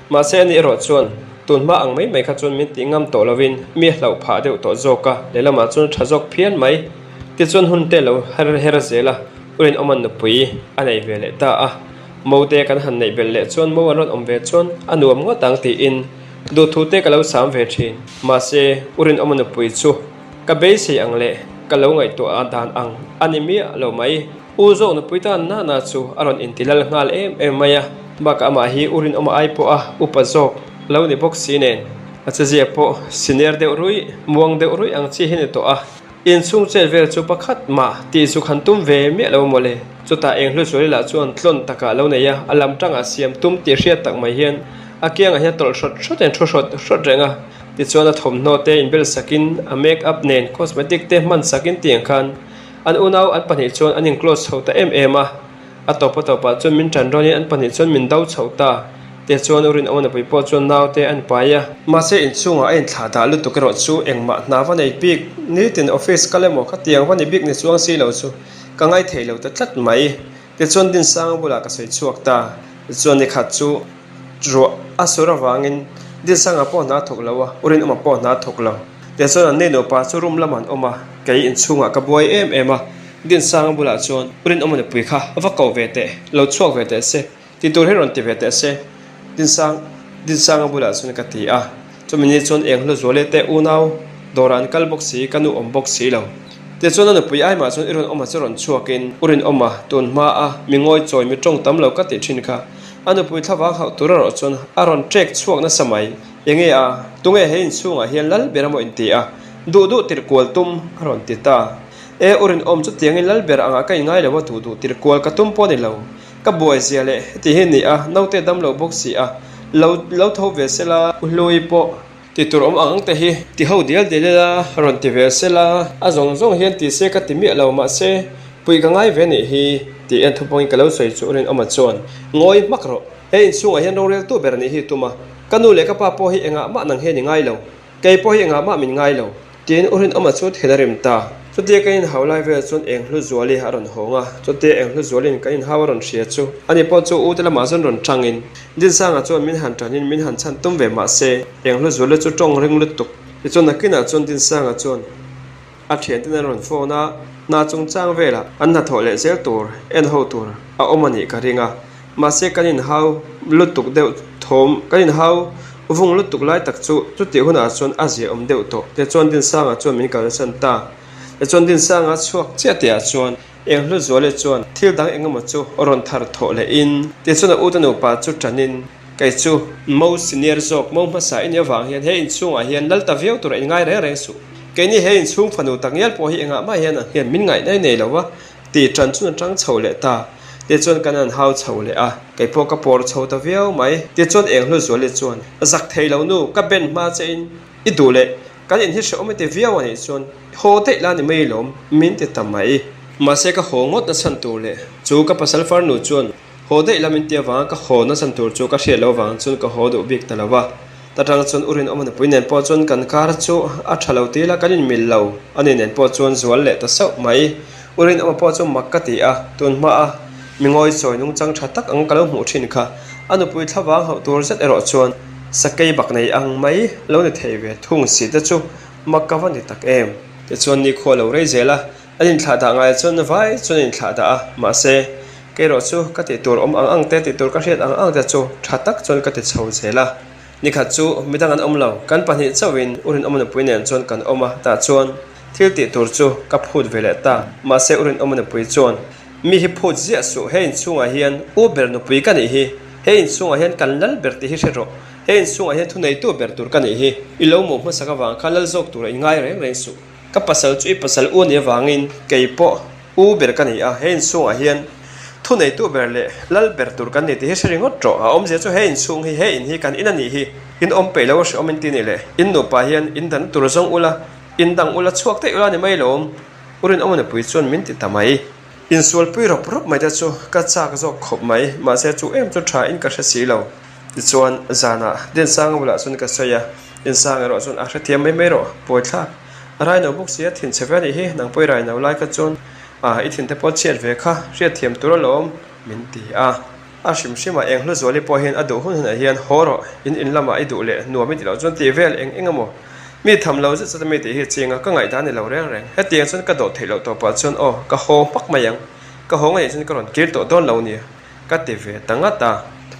mahse ani erawh chuan tun hma ang mai mai kha chuan min tih ngam tawh lovin mi a hlauh phah deuh tawh zawk a, lehlamah chuan tha zawk phian mai. Tichuan hun te lo her her zel a, u rinawman nupui a nei ve leh ta a, mo te kan han neih belh leh chuan mo an rawn awm ve chuan a nuam ngawt ang tiin duhthu te ka lo sam ve thin. Mahse u rinawma nupui chu ka beisei ang leh ka lo ngaihtuah dan ang a ni miah lo mai. U zawk nupui tan nana chu a rawn inti lal nghal em em mai a, bakah amah hi u rinawma ai pawh a upa zawk lo ni bawk si nen a chezia pawh senior deuh ruih, muang deuh ruih ang chi hi ni tawh a. Inchhung chet vel chu pakhat mah tih zuk han tum ve miah lo mawle. Chutah eng hlu zuali lah chuan tlawn takah lo nei a, a lam tangah siam tum tih hriat tak mai hian a kiangah hian tawlh hrawt hrawt in thu hrawt hrawt reng a. Tichuan a thawmhnaw te inbel sakin a make up nen cosmetic te hman sakin tiang khan An unau an pahnih chuan an in-close chho ta em em a, a tawp a tawpah chuan min ṭan rawnin an pahnih chuan min do chho ta. Tichuan u Rinawma nupui pawh chuan naute an pai a. Mahse inchhungah a inthlah dah lutuk erawh chu engmah hna va nei bik, nitin office kal emaw khatiang va ni bik ni chuang si lo chu ka ngaithei lo ta tlat mai. Tichuan Dinsanga bulah ka sawi chhuak ta. Tichuan nikhat chu ruah a sur avangin Dinsanga pawh hna a thawk lo a, U Rinawma pawh hna a thawk lo. Tichuan an nei nupa chu room lamah an awm a, kei inchhungah ka buai em em a. Dinsanga bulah chuan U Rinawma nupui kha va ko ve teh, lo chhuak ve teh se, ti tur hi rawn ti ve teh se, Dinsang Dinsanga bulah chuan ka ti a. Chumi ni chuan eng hlu zual e teh unau dawrah an kal bawk si, ka nu awm bawk si lo. Tichuan a nupui aimah chuan i rawn awm a chu rawn chhuakin u rinawm a, tun hma a mi ngawi chawi mi tawng tam lo ka tih thin kha. A nupui thlavang hauh tur erawh chuan a rawn ṭek chhuak nasa mai. Enge a, tunge he inchhungah hian lal ber amaw inti a, duh duh tirh kual tum a rawn ti ta. E u rinawm chutiangin lal ber angah ka inngai lo a, duh duh tirh kual ka tum pawh ni lo. Ka buai zia leh heti hi ni a, naute dam lo bawk si a, lo lo tho ve se la, u Hlui pawh ti tur awm ang ang te hi ti ho dial dial ila rawn ti ve se la, a zawng zawng hian ti se ka ti miah lo mahse puih ka ngai ve nih hi tih en thupawngin ka lo sawi chu Rinawma chuan ngawi hmak rawh, he inchhungah hian roreltu ber nih hi tum a, ka nu leh ka pa pawh hi engah mah nang hian i ngai lo, kei pawh hi engah mah min ngai lo. Tiin u Rinawma chu thil a rim ta. Chutia ka inhau lai vel chuan eng hlu zuali a rawn hawng a, chutia eng hlu zualin ka inhau a rawn hria chu ani pawh chu u te lamah chuan rawn tangin Dinsanga chuan min han tanin min han chhan tum ve mah se eng hlu zuali chu tawng ring lutuk. Tichuan nakinah chuan Dinsanga chuan a thianten an rawn phone a, hna chungchang velah an hnathawh leh zel tur en ho tur a awm a nih ka ring a. Mahse kan inhau lutuk deuh thawm, kan inhau vung lutuk lai tak chu chutih hunah chuan a zia awm deuh tawh. Tichuan Dinsanga chuan min kalsan ta. Tichuan Dinsanga chhuak chiah tihah chuan eng hlu zuale chuan thil dang eng emaw chu rawn thar thawh lehin tichuan a ute nupa chu tanin kei chu mo senior zawk mo hmasa i nih avang hian he inchhungah hian lal ta viau tura inngai reng reng suh. Keini he inchhung fanu takngial pawh hi engah mah hian ang hian min ngaih nei lo va. Tih ṭan chuan a ṭang chho leh ta. Tichuan kan han hau chho leh a, kei pawh ka pawr chho ta viau mai. Tichuan eng hlu zuali chuan, Zak thei lo nu, ka ben hma che in i duh leh kan in hi hrehawm i ti viau a nih chuan haw daih la ni mai lawm, min ti ta mai. Mahse ka haw ngawt na chhan tur leh chu ka pasal farnu chuan. Haw daih la min ti avanga ka haw nachan tur chu ka hriat loh avang chuan ka haw duh bik ta lo va. Ta tang chuan u Rinawma nupui nen pawh chuan kan kar chu a tha lo ti la kan inmil lo a ni nen pawh chuan zual leh ta sauh mai. U Rinawma pawh chu mak ka ti a, tun hmaa mi ngawi chawi nungchang tha tak ang ka lo hmuh thin kha a nupui thlavang hauh tur zet erawh chuan sakei bak nei ang mai lo ni thei ve thung si te chu mak ka va ni tak em. Tichuan nikhua lo rei zel a, An inthlah dah ngai chuan vai chuan an inthlah dah a, mahse, kei erawh chu ka tih tur awm ang ang te, tih tur ka hriat ang ang te chu tha tak chuan ka ti chho zel a. Nikhat chu midang an awm lo, kan pahnih chauhin u Rinawma nupui nen chuan kan awm a, tah chuan thil tih tur chu ka phut ve leh ta, mahse u Rinawma nupui chuan, Mi hi phut ziah suh, he inchhungah hian u ber nupui ka nih hi, he inchhungah hian kan lal ber tih hi hre rawh, he inchhungah hian thuneitu ber tur ka nih hi, i lo hmuh hmasak avang khan lal zawk tura i ngai reng reng suh. Ka pasal chu i pasal u nih avangin kei pawh u ber ka ni a, he inchhungah hian thuneitu ber leh lal ber tur kan ni tih hi hre ringawt rawh. A awmzia chu he inchhung hi, he in hi kan in a nih hi, in awm peih lo a hrehawm in ti nih leh in nupa hian in dan tur zawng ula, in dang ula chhuak daih ula ni mai lawm. U Rinawma nupui chuan min ti ta mai. Insualpui rawp rawp mai te chu ka chak zawk khawp mai, mahse chu em chu tha in ka hre si lo. Tichuan zanah Dinsanga bulah chuan ka sawi a, Dinsanga erawh chuan a hrethiam mai mai rawh, buaithlak. A raino bawk si a, thin chhe ve a nih hi, nang pawh i raino lai kha chuan a i thin te pawh chhiat ve kha hriatthiam tur alawm, min ti a. A hrim hrimah eng hlu zuali pawh hian a duh hun hunah hian haw rawh, in in lamah i duh leh nuam i tih loh chuan tih vel eng eng emaw mi tham lo zet zet a mi tih hi ching a, ka ngaihdan ni lo reng reng. Hetiang chuan ka dawh theih loh tawpah chuan aw, ka haw hmak mai ang, ka haw ngei chuan ka rawn kir tawh dawn lo nia. Ka ti ve ta ngat a.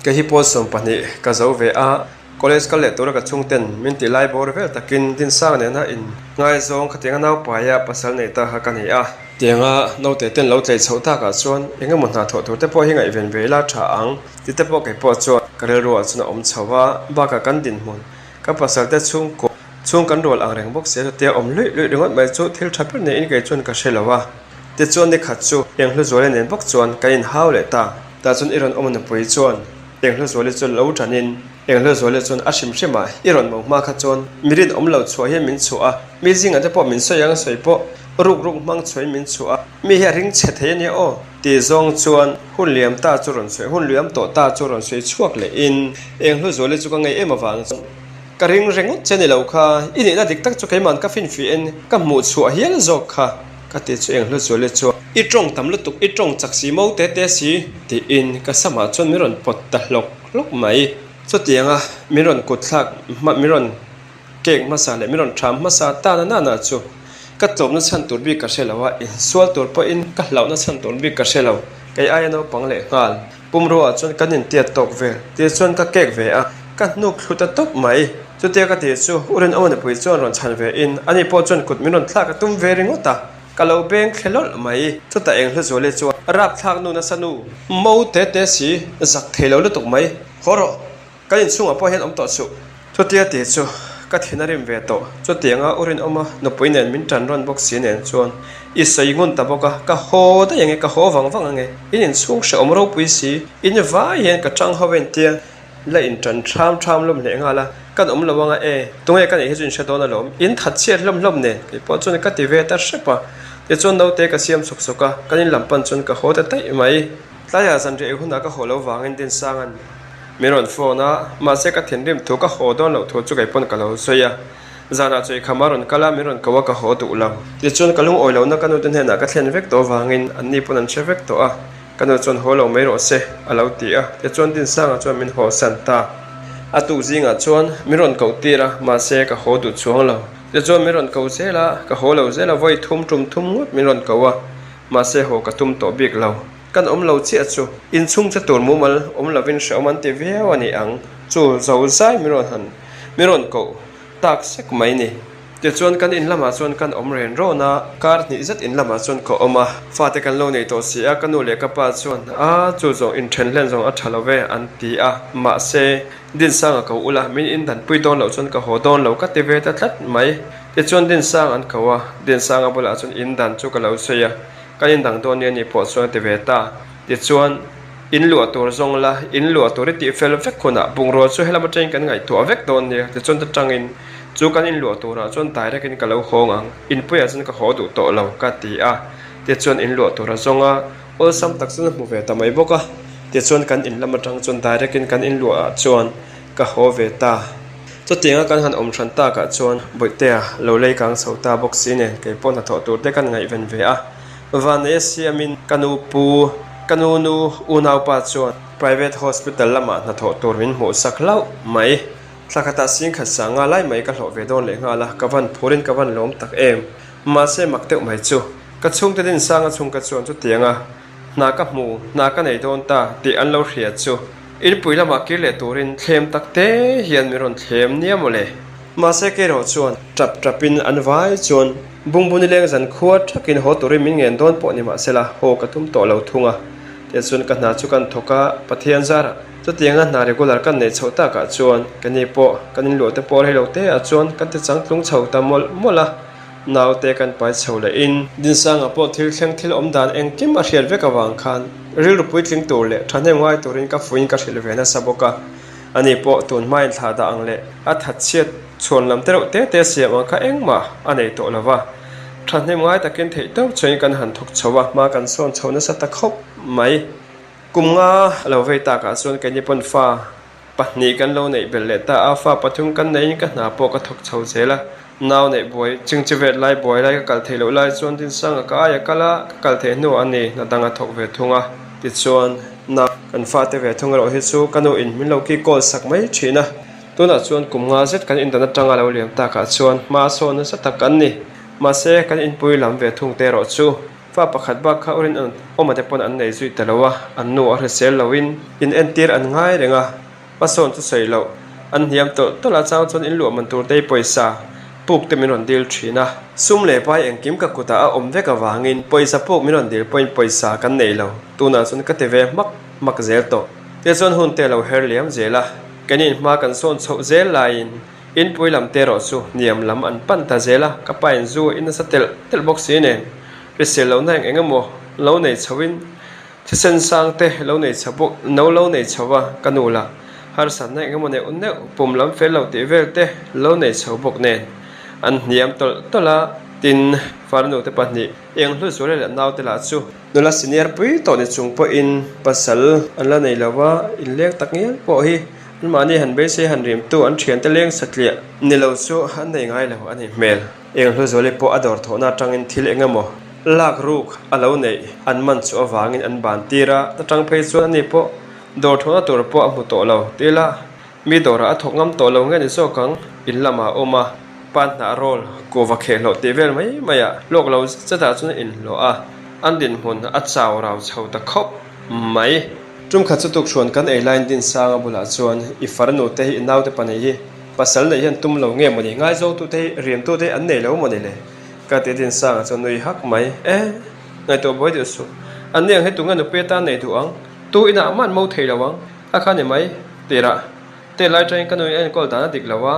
Kei hi pawl 12 ka zo ve a, college kal leh tura ka chhungten min ti lai bawr vel takin Dinsang nena in ngaizawng khatianga naupaia pasal nei ta kha ka ni a. Tianga naute ten lo tlei chhoh takah chuan eng emaw hna thawh tur te pawh hi ngaihven ve ila tha ang ti te pawh kei pawh chuan ka rilruah chuan a awm chho a, bakah kan dinhmun ka pasal te chhungkaw chhung kan rual ang reng bawk si a chutia awm luih luih ringawt mai chu thil tha ber niin kei chuan ka hre lo a. Tichuan ni khat chu Enghluzuali nen bawk chuan kan inhau leh ta. Tah chuan i rawn awm nupui chuan Enghluzuali chu lo tanin Enghluzuali chuan a hrim hrim a, i rawn mo hma kha chuan mi rinawm lo chhuah hian min chhuah a, mi zingah te pawh min sawi ang sawi pawh ruk ruk hmang chhuahin min chhuah a, mi hi a ring chhe thei a nia aw ti zawng chuan hun liam ta chu rawn sawi hun liam tawh ta chu rawn sawi chhuak lehin Enghluzuali chu ka ngei em avang chuan Ka ring ringawt che ni lo kha, i nihna dik tak chu keima'n ka finfiahin ka hmuh chhuah hial zawk kha, ka ti chu eng hlu chu le chuan. I tawng tam lutuk, i tawng chak si mo te te si, tiin ka samah chuan min rawn pawt ta hlawk hlawk mai. Chutianga min rawn kut thlak hma, min rawn kek hmasa leh min rawn ṭham hmasa ta na nana chu ka tlawmna chhan tur bik ka hre lo a, insual tur pawhin ka hlauhna chhan tur bik ka hre lo, kei aia naupang leh nghal. Pumruaah chuan kan intiat tawk vel tih chuan ka kek ve a, ka hnuk thlu ta tawp mai. Chutia ka tih chu U Rinawma nupui chuan rawn chhan ve in ani pawh chuan kut min rawn thlak a tum ve ringawt a, ka lo beng thle lawlh mai. Chutah eng hlu zuali chuan rapthlak nu nasa nu mo te te si zak thei lo lutuk mai. Haw rawh, Kan inchhungah pawh hian awm tawh suh. Chutia tih chu ka thin a rim ve tawh. Chutianga u Rinawma nupui nen min tan rawn bawk si nen chuan i sawi ngun ta bawk a, ka haw daih ange, ka haw vang vang ange. In inchhung hrehawm ropui si, in vai hian ka tang ho en tia la in tan ṭham ṭham hlawm hle nghal a, kan awm lo anga e, tunge ka neih hi chu in hre dawn alawm, in that chhiat hlawm hlawm nen kei pawh chuan ka ti ve ta hrep a. Tichuan naute ka siam sawk sawk a, kan in lam pan chuan ka haw ta daih mai. Tlaiah zanriah hunah ka haw lo vangin Dinsanga'n Min rawn phone a, mahse ka thinrim thu ka haw dawn loh thu chu kei pawn ka lo sawi a. Zanah chu i kham a rawn kal a, min rawn ko a ka haw duh lo. Tichuan ka lungawi lohna ka nute hnenah ka thlen vek tawh avangin anni pawn an hre vek tawh a, ka nu chuan haw lo mai rawh se a lo ti a, tichuan Dinsanga chuan min haw san ta. A tuk zingah chuan min rawn koh tir a, mahse ka haw duh chuang lo. Tichuan min rawn ko zel a, ka haw lo zel a, vawi thum tum thum ngawt min rawn ko a, mahse haw ka tum tawh bik lo. Kan awm lo chiah chu inchhung che tur mumal awm lovin hrehawm an ti viau a ni ang chu zo zai min rawn han min rawn koh tak sek mai ni. Tichuan kan in lamah chuan kan awm ren rawn a, kar hnih zet in lamah chuan ka awm a, fate kan lo nei tawh si a, ka nu leh ka pa chuan a chu zawng inthen hlen zawng a tha lo ve an ti a, mahse Dinsanga ko ula min indanpui dawn loh chuan ka haw dawn lo ka ti ve ta tlat mai. Tichuan Dinsang an ko a, Dinsanga bulah chuan indan chu ka lo sawi a. Kan indang dawn nia ni pawh chuan a ti ve ta. Tichuan, in luah tur zawng la, in luah tur i tih fel vek hunah bungrua chu helam atangin kan ngaihtuah vek dawn nia. Tichuan ta tangin chu kan in luah turah chuan direct in ka lo hawng ang, inpuiah chuan ka haw duh tawh lo ka ti a. Tichuan in luah tur a zawng a, awlsam tak chuan a hmu ve ta mai bawk a. Tichuan kan in lam atang chuan direct in kan in luah ah chuan ka haw ve ta. Chutianga kan han awm hran takah chuan Bawihtea lo lei kang chho ta bawk si nen kei pawh hnathawh tur te kan ngaihven ve a. Vanneia siamin ka nu pu, ka nu nu unaupa chuan private hospital lamah hnathawh tur min hmuh sak hlauh mai. Thla khatah singkhat sanga lai mai ka hlawh ve dawn leh nghal a, ka van phurin ka van lawm tak em. Mahse mak deuh mai chu, ka chhungte Dinsanga chhungka chuan chutianga hna ka hmu, hna ka nei dawn ta tih an lo hria chu inpui lamah kir leh turin thlem tak te hian min rawn thlem nia mawle. Mahse kerawh chuan tap tapin an vai chuan bungbu nileng zan khua thakin haw turin min ngen dawn pawh ni mahsela haw ka tum tawh lo thung a, tichuan ka hna chu kan thawk a, Pathian zarah. Chutianga hna regular kan neih chhoh takah chuan keini pawh kan inluah te pawh reilo te ah chuan kan ti changtlung chho ta mawlh mawlh a, naute kan pai chho leh in. Dinsanga pawh thil thleng thil awm dan engkim a hriat vek avang khan rilru puitling tur leh thahnem ngai turin ka fuiin ka hrilh ve nasa bawk a, ani pawh tun hmain thlah dah ang leh a thatchhiat chhuan lam te reuh te te siam ang kha engmah a nei tawh lo va, thahnem ngai takin theihtawp chhuain kan han thawk chho a, hma kan sawn chho nasa ta khawp mai. Kum nga a lo vei takah chuan keini pawn fa pahnih kan lo neih belh leh ta a, fa pathum kan neihin ka hna pawh ka thawk chho zel a. Nau neih buai, chingchi vet lai buai lai ka kal theih loh lai chuan Dinsanga ka aia kal a, ka kal theih hnuah a ni hna dang a thawk ve thung a. Tichuan, nau kan fate ve thung erawh hi chu ka nu in min lo ki kawl sak mai thin a. Tunah chuan kum nga zet kan indan atanga lo liam takah chuan hma sawn nasa tak an ni. Mahse, kan inpui lam ve thung te erawh chu Fa pakhat bak kha urin awma te pawn an nei zui ta lo a, an nu a hrisel loin in entir an ngai reng a, hmasawn chu sawi loh an hniam tawlh tawlh a chang chuan in luah man tur te hi pawisa puk te min rawn dil thin a. Sum leh pai engkim ka kutah a awm vek avangin pawisa puk min rawn dil pawhin pawisa kan nei lo, tunah chuan ka ti ve hmak hmak zel tawh. Tichuan hun te a lo her liam zel a, keini hma kan sawn chhoh zel laiin Inpui lam te erawh chu hniam lam an pan ta zel a, ka pa in zu in nasa telh telh bawk si nen hrisel lohna eng eng emaw lo nei chho in thisen sang te lo nei chho bawk no lo nei chho a, ka nu lah harsatna eng emaw neuh neuh pum lam fel lo tih vel te lo nei chho bawk nen an hniam tawlh tawlh a, tin farnu te pahnih eng hlu zual leh naute lah chu nula senior pui tawh ni chung pawhin pasal an la nei lo a, inleng tak ngial pawh hi. Anmahni han beisei han rimtu an thiante leng satliah ni lo chu an nei ngai lo a nih hmel. Eng Hluzuali pawh a dawr thawhna atangin thil eng emaw lak ruk a lo neih an man chu avangin an ban tir a, ta tang phei chuan ani pawh dawr thawhna tur pawh a hmu tawh lo. Tila mi dawrah a thawk ngam tawh lo nge ni zawk ang, in lamah a awm a, pan hnah rawl kuhva khehhlawh tih vel mai mai ah hlawk lo zet zet ah chuan a inhlawh a, an dinhmun a chau rau chho ta khawp mai. Tum khat chu tukhruan kan ei laiin Dinsanga bulah chuan i farnu te hi i naute pahnih hi pasal neih hian tum lo nge mawni, ngaizawngtu te hi riamtu te hi an nei lo mawni le? Ka ti Dinsanga chuan nui hak mai. E, ngaihtuah buai duh suh. An ni ang hi tunge nupui atan nei duh ang? Tu inah mah an mo thei lo ang. A kha ni mai, tirah. Te lai tangin ka nuin a enkawl dan a dik lo a.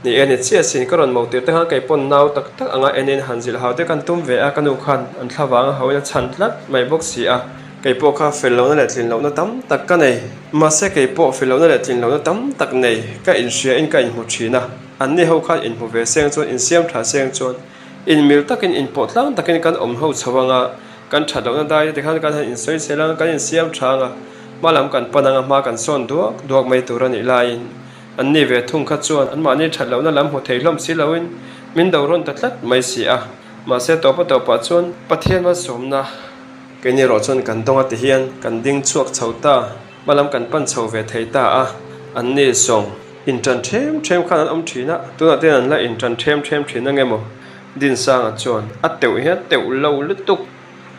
Ni e, ni chiah sin, ka rawn mo tir te khan kei pawn nau tak tak anga enin han zilh hau te kan tum ve a, ka nu khan an thla vanga hauin a chhan tlat mai bawk si a. Kei pawh kha fel lohna leh tlin lohna tam tak ka nei. Mahse kei pawh fel lohna leh tlin lohna tam tak nei ka inhria in ka inhmu thin a. Anni ho khan inhmu ve seng chuan insiam tha seng chuan inmil takin inpawh tlang takin kan awm ho chho anga Kan that lohna dai te tikhan kan han insawi sel ang, kan insiam tha ang a, hma lam kan pan ang a, hma kan sawn duak duak mai tur a nih laiin an ni ve thung kha chuan anmahni that lohna lam hmu thei hlawm si loin min do rawn ta tlat mai si a. Mahse tawpa tawpah chuan Pathian malsawmna keini erawh chuan kan dawng a ti hian kan ding chhuak chho ta, hma lam kan pan chho ve thei ta a, an ni sawng intan them them khan an awm thin a, tunah te hian an la intan them them thin ang emaw? Dinsanga chuan a teuh hian teuh lo lutuk.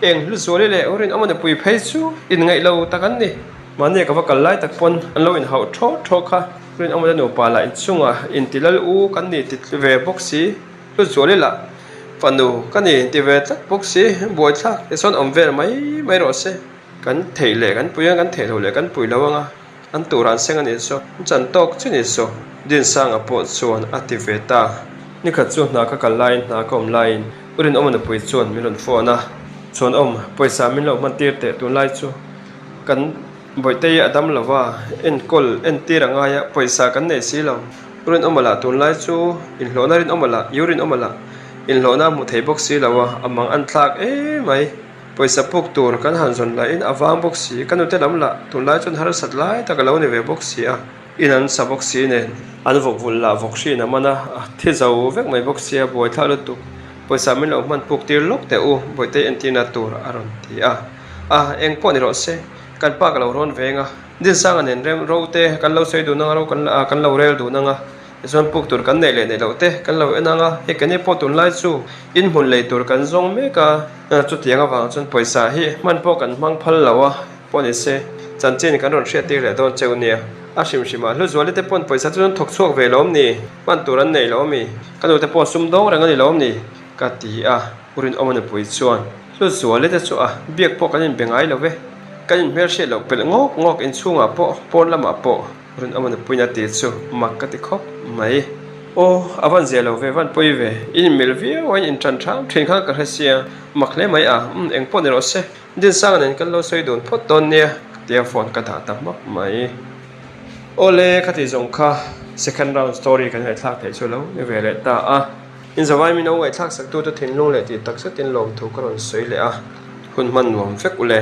Eng hlu zuali leh Rinawma nupui phei chu inngaih lo tak an ni. Mahni ka va kal lai tak pawn an lo inhauh thaw thaw kha. Rinawma te nupa lah inchungah inti lal u kan ni ti ve bawk si. Hlu zuali lah fanu ka ni inti ve tlat bawk si. Buaithlak ti sawn awm vel mai mai rawh se. Kan theih leh kan pui ang, kan theih loh leh kan pui lo ang a. An tur an seng a nih chu, an chan tawk chi ni chu Dinsanga pawh chuan a ti ve ta. Nikhat chu hna ka kal laiin hna ka awm laiin U Rinawma nupui chuan min rawn phone a, Chhuanawm, pawisa min lo hman tir teh tunlai chu kan Bawihtei a dam lo va, enkawl entir a ngai a, pawisa kan nei si lo. U Rinawma lah tunlai chu inhlawhna Rinawma lah, U Rinawma lah inhlawhna a hmu thei bawk si lo a, a mang an thlak emai. Pawisa puk tur kan han zawn lahin a vang bawk si, ka nute lam lah tunlai chuan harsat lai tak a lo ni ve bawk si a, in an sa bawk si nen. An vawk vulh lah vawk hrin a man a, a thi zo vek mai bawk sia, buaithlak lutuk. Pawisa min lo hman puk tir lawk teh u, Bawihte entirna tur a rawn ti a. A, eng pawh ni rawh se, kan pa ka lo rawn veng a, Dinsanga nen rem ro te kan lo sawi dun anga ro kan kan lo rel dun anga, tichuan puk tur kan neih leh neih loh te kan lo en anga, hei keini pawh tunlai chu inhmun lei tur kan zawng mek a, chutiang avang chuan pawisa hi hman pawh kan hmang phal lo a, pawh ni se chanchin kan rawn hriat tir leh dawn cheu nia. A hrim hrim ah Hluzuali te pawn pawisa chu an thawk chhuak ve lo awm ni, hman tur an nei lo awm i, ka nu te pawh sum dawng reng a ni lo awm ni, ka ti a, U Rinawma nupui chuan Hluzuali te chu a biak pawh kan inbe ngai lo ve, kan inhmelhriat loh pelh ngawk ngawk inchhungah pawh pawn lamah pawh U Rinawma nupuiin a ti chu mak ka ti khawp mai. Aw, a van zia lo ve, van pawi ve, in inmil viau a in inṭan ṭham ṭhin khan ka hre sia, mak hle mai a, umm eng pawh ni rawh se. Dinsanga nen kan lo sawi dun phawt dawn nia ka tia phone ka dah ta hmak mai. Awle khati zawng kha second round story kan ngaihthlak theih chu lo ni ve leh ta a. Inzawai min lo ngaihthlak sak tute thinlung leh tih tak zetin lawmthu ka rawn sawi leh a, hun hman nuam vek ule.